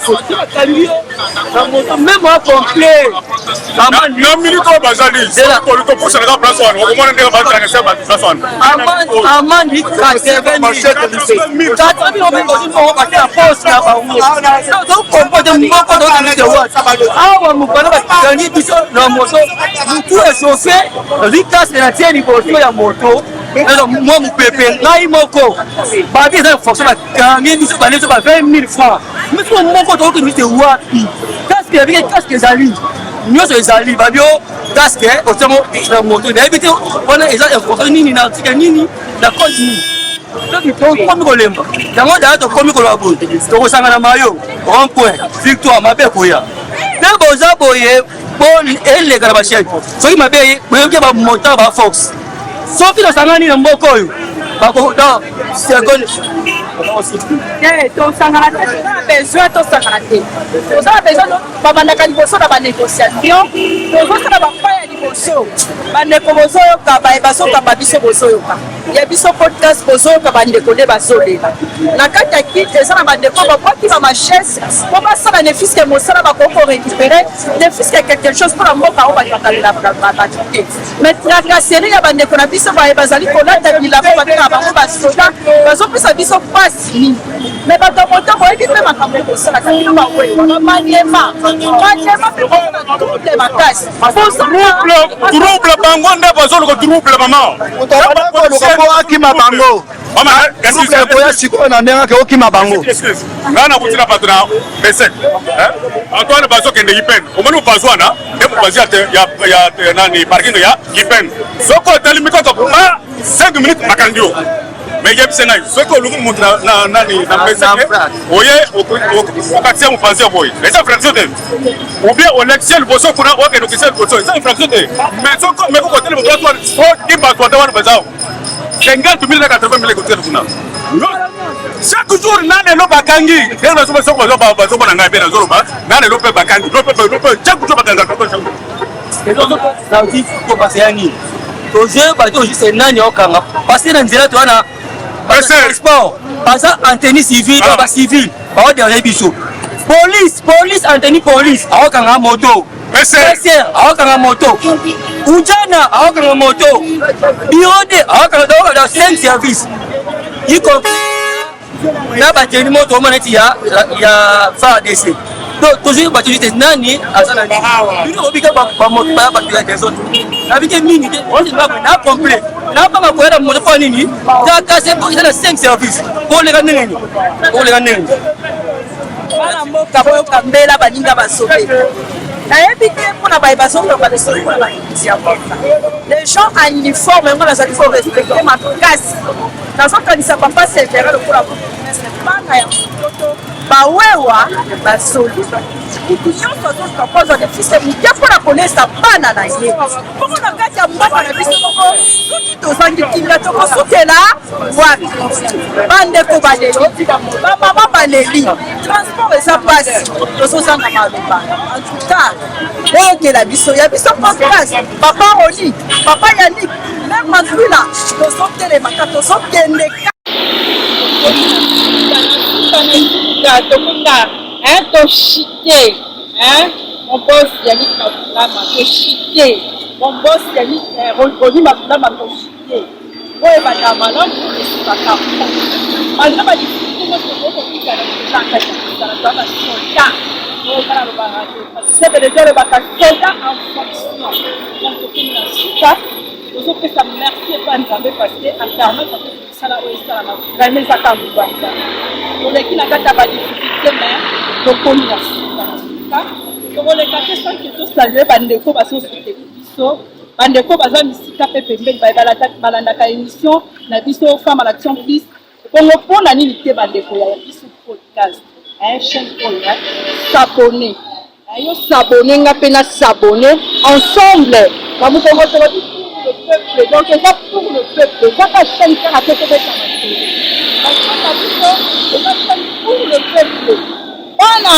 soki bakangi yo na moto meme a complet na minute oyo bazali topusanaka place wana okomona ndenge bazalakisa bato place wana amandi awa mokolo bakangi biso na moto mutu echauffe nazwi casque na tie liboso ya moto mwa mopepe ngai moko babi eza fonction bakangi biso baleso ba 20 000 francs biso moko tokoki biso wapi casque ya bike casque ezali nyonso ezali babio casque otiango na moto nayebi te wana eza information nini na article nini na code nini donc tokomi kolemba yango daya tokomi koloba boye tokosangana mayo rond point victoire mabe ekoya mpe boza boye po eleka na bachaine soki mabe eye boyoki ba montant ba force soki tosangani na mboka oyo bako dans seconde te tosangana te toza na besoin tosangana te toza na besoin babandaka liboso na banégociation tozosala bapa ya liboso bandeko bozoyoka baye bazokamba biso bozoyoka ya biso podcast bozoyoka bandeko nde bazolela na kati ya kit eza na bandeko babwaki ba machese mpo basala ne fiske mosala bakoki korécupere ne fiske quelque chose mpo na mboka oyo bato bakalelaka bato te mais tracasserie ya bandeko na biso baye bazali kolata bilamba babengaka bango basoda bazopesa biso mpasi mingi mais bato ya moto boyebi mpe makambo ekosalaka bino bawewa bamaniema maniema mpe bozala trouble makasi Trouble bango nde bazoluka trouble mama. Koluka akima bango. Mama, trouble ekoya sikoyo na ndenge ake okima bango. Nga na kutila bato na Besek. Bato wana bazokende Ipen. Omoni mopanzi wana nde mopanzi ya nani parking ya Ipen. Soki otelemi kaka ba 5 minutes bakangi yo. Mais yebisa ngai soki oluki moto na nani na Besek oye okatia mopanzi ya boye. Eza infraction te. Ou bien olekisi liboso kuna okende okisi liboso eza infraction te. Mais soki omeki kotelema place wana soki bato ata wana baza 50 000 na 80 000 ekotikala kuna. Chaque jour na lelo bakangi ndenge nazoba soko bazomona ngai mpe nazoloba na lelo mpe bakangi chaque jour bakangaka ya nini tozoyeba te ojuse nani okanga parce na nzela toza na transport baza en tenue civile ba civile baoderge biso police police en tenue police aokanga moto. Pese aokanga moto. Ujana aokanga moto. Bureau de aokanga dans 5 services. Y compris na bateli moto omona neti ya ya FARDC. Donc tozwi bato te nani aza na bino obika bamoto baya bato ya desordre nabike mingi te na complet nabanga koya na moto mpo nini kaka eza na 5 service koleka ndenge nini koleka ndenge nini Bana mboka boyoka mbela baninga basobe. Nayebi te mpo na baye bazoloba lisolo mpo na bakonzi ya mboka. Les gens en uniforme yango nazali ko respecter makasi. Nazokanisa papa Severin lokola bourgmestre bana ya mototo bawewa basoli mutu nyonso azoluka mpo azwa defise moke mpo na kolesa bana na ye. Bongo na kati ya mboka na biso moko soki tozangi kimia tokosukela wapi? Bandeko baleli, bamama baleli, transport eza mpasi, tozozanga maloba. En tout cas, boyokela biso ya biso podcast, papa Roni, papa Yannick, meme Mandwila, tozotelemaka tozokende tokonga toshite mon boss Yannick Mavulama toshite mon boss Yannick Roni Mavulama toshite oyo ebandaka malamu esukaka malgré ba difficulté nyonso tokoki kokutana toza na kati ya mosala toza ba soldat oyo nga nalobaka chef de l'etat alobaka soldat en fonction donc tokomi na suka tozopesa merci epa nzambe parce que apermettre mosala oyo esalama vraiment eza kaka ngolu ya nzambe toleki na kati ya ba difficulté mais tokomi na suka na suka tokoleka te sans que tosalue bandeko bazosoutenir biso bandeko baza misika mpe pembeni baye balandaka émission na biso femme à l'action plus bongo mpo na nini te bandeko ya biso podcast chaîne oyo s'abonner Yo s'abonner nga pe na s'abonner ensemble na mukongo tolobi pour le peuple donc eza pour le peuple eza ka chaîne kaka te tobeta masolo ba chaîne na biso eza chaîne pour le peuple bana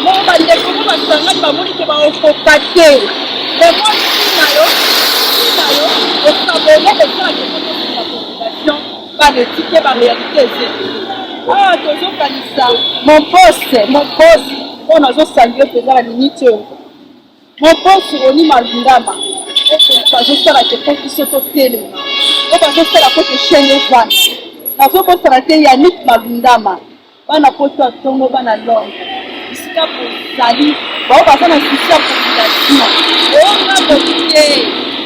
moko bandeko mo basangani bamoni ke baokoka te mais moi na yo na yo osabone esala ke population bana etike ba réalité eza ebele awa tozokanisa mon boss mon boss oyo nazo salue mpenza na minute oyo mon boss Roni Malundama oyo bazosala te mpo biso totelema oyo bazosala mpo te chaîne evanda nazobosana te Yannick Malundama Bana poto ya tongo bana Londres bisika bozali bao baza na souci ya population oh nga motu te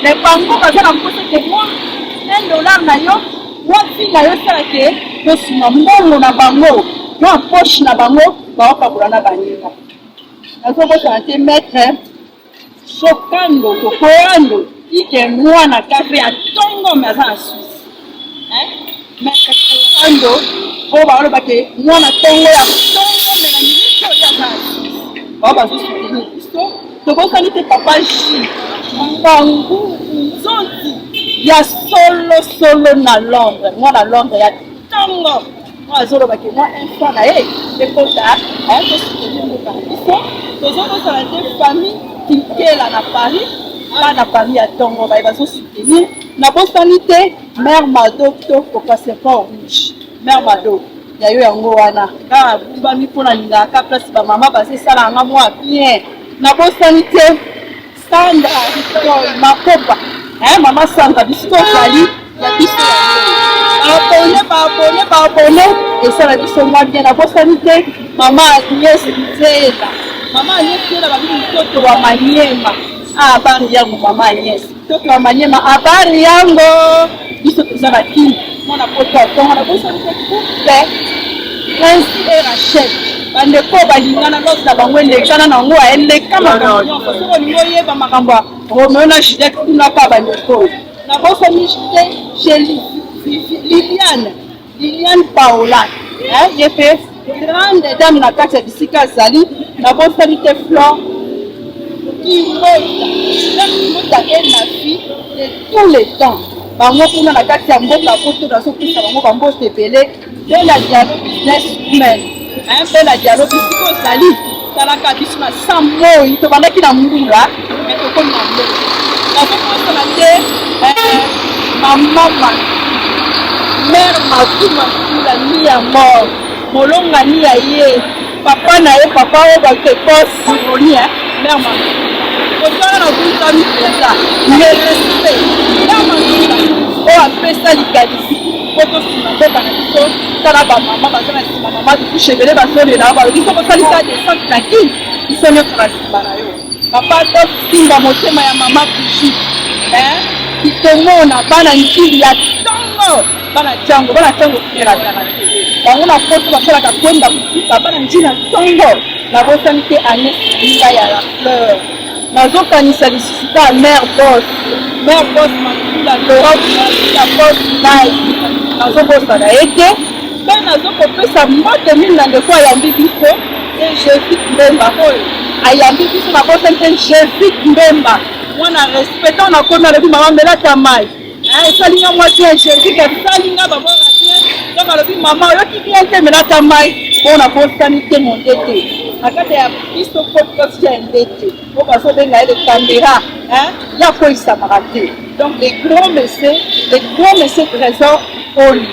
mais bango baza na mposa ke mwa un dollar na yo mwa vie na yo esala ke tosunga mbongo na bango mwa poche na bango baokabola na baninga nazobosana te maître Sokando to koando ike mwana kafe ya tongo me aza na Suisse hein maître koando oyo baoloba ke mwana tongo ya tongo me na minute oyo aza na Suisse bao bazo soutenir biso tobosani te papa J Mbangu nzonzi ya solo solo na Londres mwana Londres ya tongo Oyo azoloba ke mwa un franc na ye ekota aya ko soutenir mboka na biso. Tozobosana te famille Kinkela na Paris, bana Paris ya tongo baye bazo soutenir. Nabosani te mère Mado Toko passeport rouge. Mère Mado ya yo yango wana nga nagumbami mpo nalingaka ka place ba mama baza esalaka nga mwa bien. Nabosani te Sandra Ritoy Makopa eh mama Sandra bisika ozali ya biso ya ba abonne ba abonne ba abonne esala biso mwa bien nabosani te mama Agnès Nzela mama Agnès Nzela babi mtoto wa Maniema habari yango mama Agnès mtoto wa Maniema habari yango biso toza na kin mwana poto ya tongo nabosani te couple Nancy et Rachel bandeko balingana love na bango elekana na yango eleka makambo nyonso soki olingi oyeba makambo ya Romeo na Juliette kuna ka bandeko nabosani te Chélie Liliane Liliane Paola ye mpe grande dame na kati ya bisika azali nabosani te Flore Kimota Kimota est ma fille de tous les temps bango kuna na kati ya mboka poto nazopesa bango bambote ebele Bella Diallo business woman hein Bella Diallo bisika ozali talaka biso na sans moi tobandaki na mbula mais tokomi na moi nazobosana te eh, mama ma mère Matou Makula ni ya mort molonga ni ya ye papa na ye papa oyo bato boss Roni hein mère Matou. nagunzami mpenza le respect ya Mantuila oyo apesa likanisi mpo tosunga mboka na biso. Tala bamama baza na nsima, mama Bibiche ebele bazolela, balobi soki osalisa descente na Kin, biso nyonso na nsima na yo. Papa Adolphe simba motema ya mama Brigitte eh kitomona bana njili ya tongo bana jango bana jango erataka te bango na poto basalaka kwenda kotika bana njili na tongo nabosani te Agnes Linga ya la fleur nazokanisa lisusu ka mère boss mère boss Makila Laura ya boss nai nazobosana ye te mpe nazokopesa mbote mingi na ndeko ayambi biso Ye Jefit Mbemba oyo ayambi biso na bosani te Jefit Mbemba mwana respect ntango nakomi alobi mama mela ata mai esali nga mwasi ya Jefit asali nga babora bien donc alobi mama oyoki bien te mela ata mai mpo na bosani te monde te na kati ya biso podcast ya ndete oyo bazobenga ye le camera ye akweyisamaka te donc le grand monsieur le grand monsieur trésor oli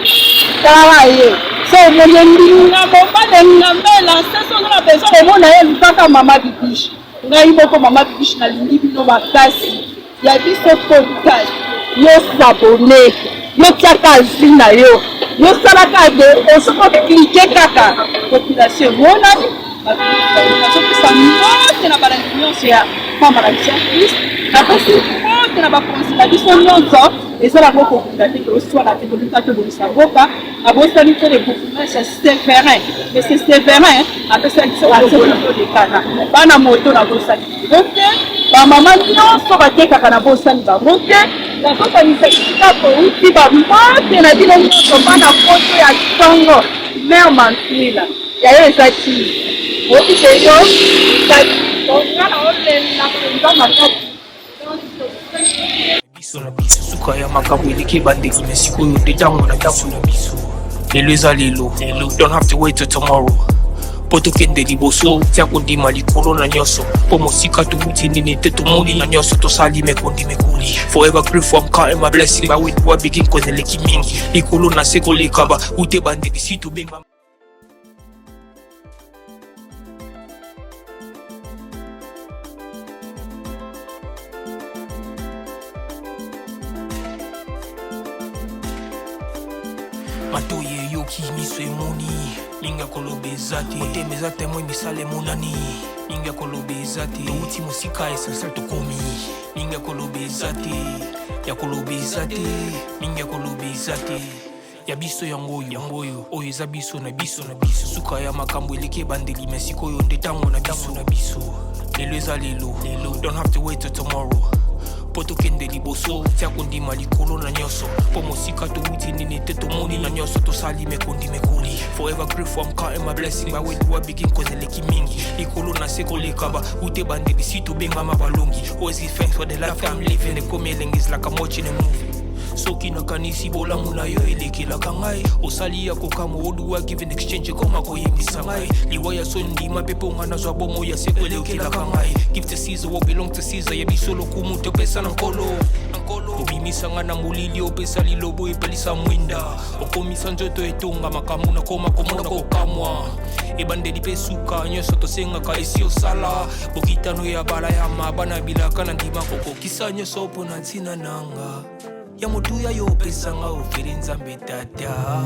tala ye so omoni ye mbinga mobali engambe elance so oza na besoin komona ye lukaka mama bibiche ngai moko mama bibiche nalingi bino makasi ya biso podcast yo s'abonne yo tiaka vie na yo yo salaka de soki oklike kaka population emonani nazopesa mbote na balandi nyonso ya mama na biso Christ napesi mbote na bakonzi na biso nyonso eza bango kobunda te toswana te tolinga tobongisa mboka abosani te le bourgmestre ya Severin monsieur Severin apesaki biso asolekana bana moto nabosani bango te bamama nyonso batekaka nabosani bango te nazokanisa esika bouti bambote na bino nyonso bana poto ya ntongo mare Mantuila ya yo eza ti oyoki te yo nga na olela mpenza makasi biso na biso suka ya makambo eleki ebandeli me sikoyo nde ntango na biso na biso lelo eza lelo don't have to wait till tomorrow mpo tokende liboso tia kondima likolo na nyonso mpo mosika towuti nini te tomoni na nyonso tosali mekondi mekoli forever grateful I'm counting my blessing by with what begin cause eleki mingi likolo na se koleka ba ute bandeli si tobenga Matoyi eyoki, miso emoni, mingi ya koloba eza te. Motema eza temoin, misala emonani, mingi ya koloba eza te. Towuti mosika, essentiel tokomi, mingi ya koloba eza te. Ya koloba eza te, mingi ya koloba eza te. Ya biso yango oyo, yango oyo, oyo eza biso na biso na biso. Suka ya makambo eleki ebandeli, mais sikoyo nde tango na biso na biso. Lelo eza lelo, lelo, don't have to wait till tomorrow. Mpo tokende liboso, tia kondima likolo na nyonso. Mpo mosika towuti nini te tomoni na nyonso tosali mekondi mekoli. Forever grateful, I'm counting my blessing. By where do I begin? Cause eleki mingi. Likolo na se koleka ba ute ebandeli si tobengama balongi. Always give thanks for the life I'm living. Ekomi elengi is like I'm watching a movie. Soki nakanisi bolamu na yo elekelaka ngai osali ya kokamwa oduwa give and exchange ekoma koyebisa ngai liwa ya soni ndima mpe mpo ngai nazwa bomoi ya seko elekelaka ngai give to Caesar what belong to Caesar ya biso lokumu topesa na nkolo obimisa ngai na molili opesa lilobo epelisa mwinda okomisa nzoto etonga makambo nakoma komona kokamwa ebandeli mpe suka nyonso tosengaka esi osala bokitano ya balayama bana bilaka na ndima kokokisa nyonso mpo na ntina nanga ya motuya yo opesa nga ofele nzambe tata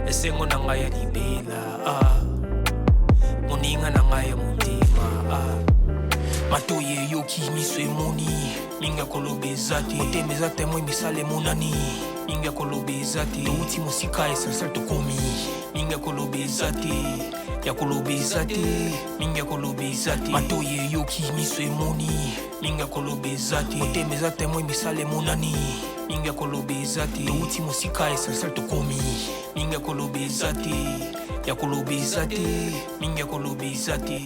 esengo na ngai ya libela ah. moninga na ngai ya motema ah. matoyi eyoki miso emoni mingi ya koloba eza te motema eza temoin misala emonani mingi ya koloba eza te towuti mosika essentiel tokomi mingi ya koloba eza te ya koloba eza te mingi ya koloba eza te matoyi eyoki miso emoni mingi ya koloba eza te motema eza temoin misala emonani mingi ya koloba eza te towuti mosika essentiel tokomi mingi ya koloba eza te ya koloba eza te mingi ya koloba eza te.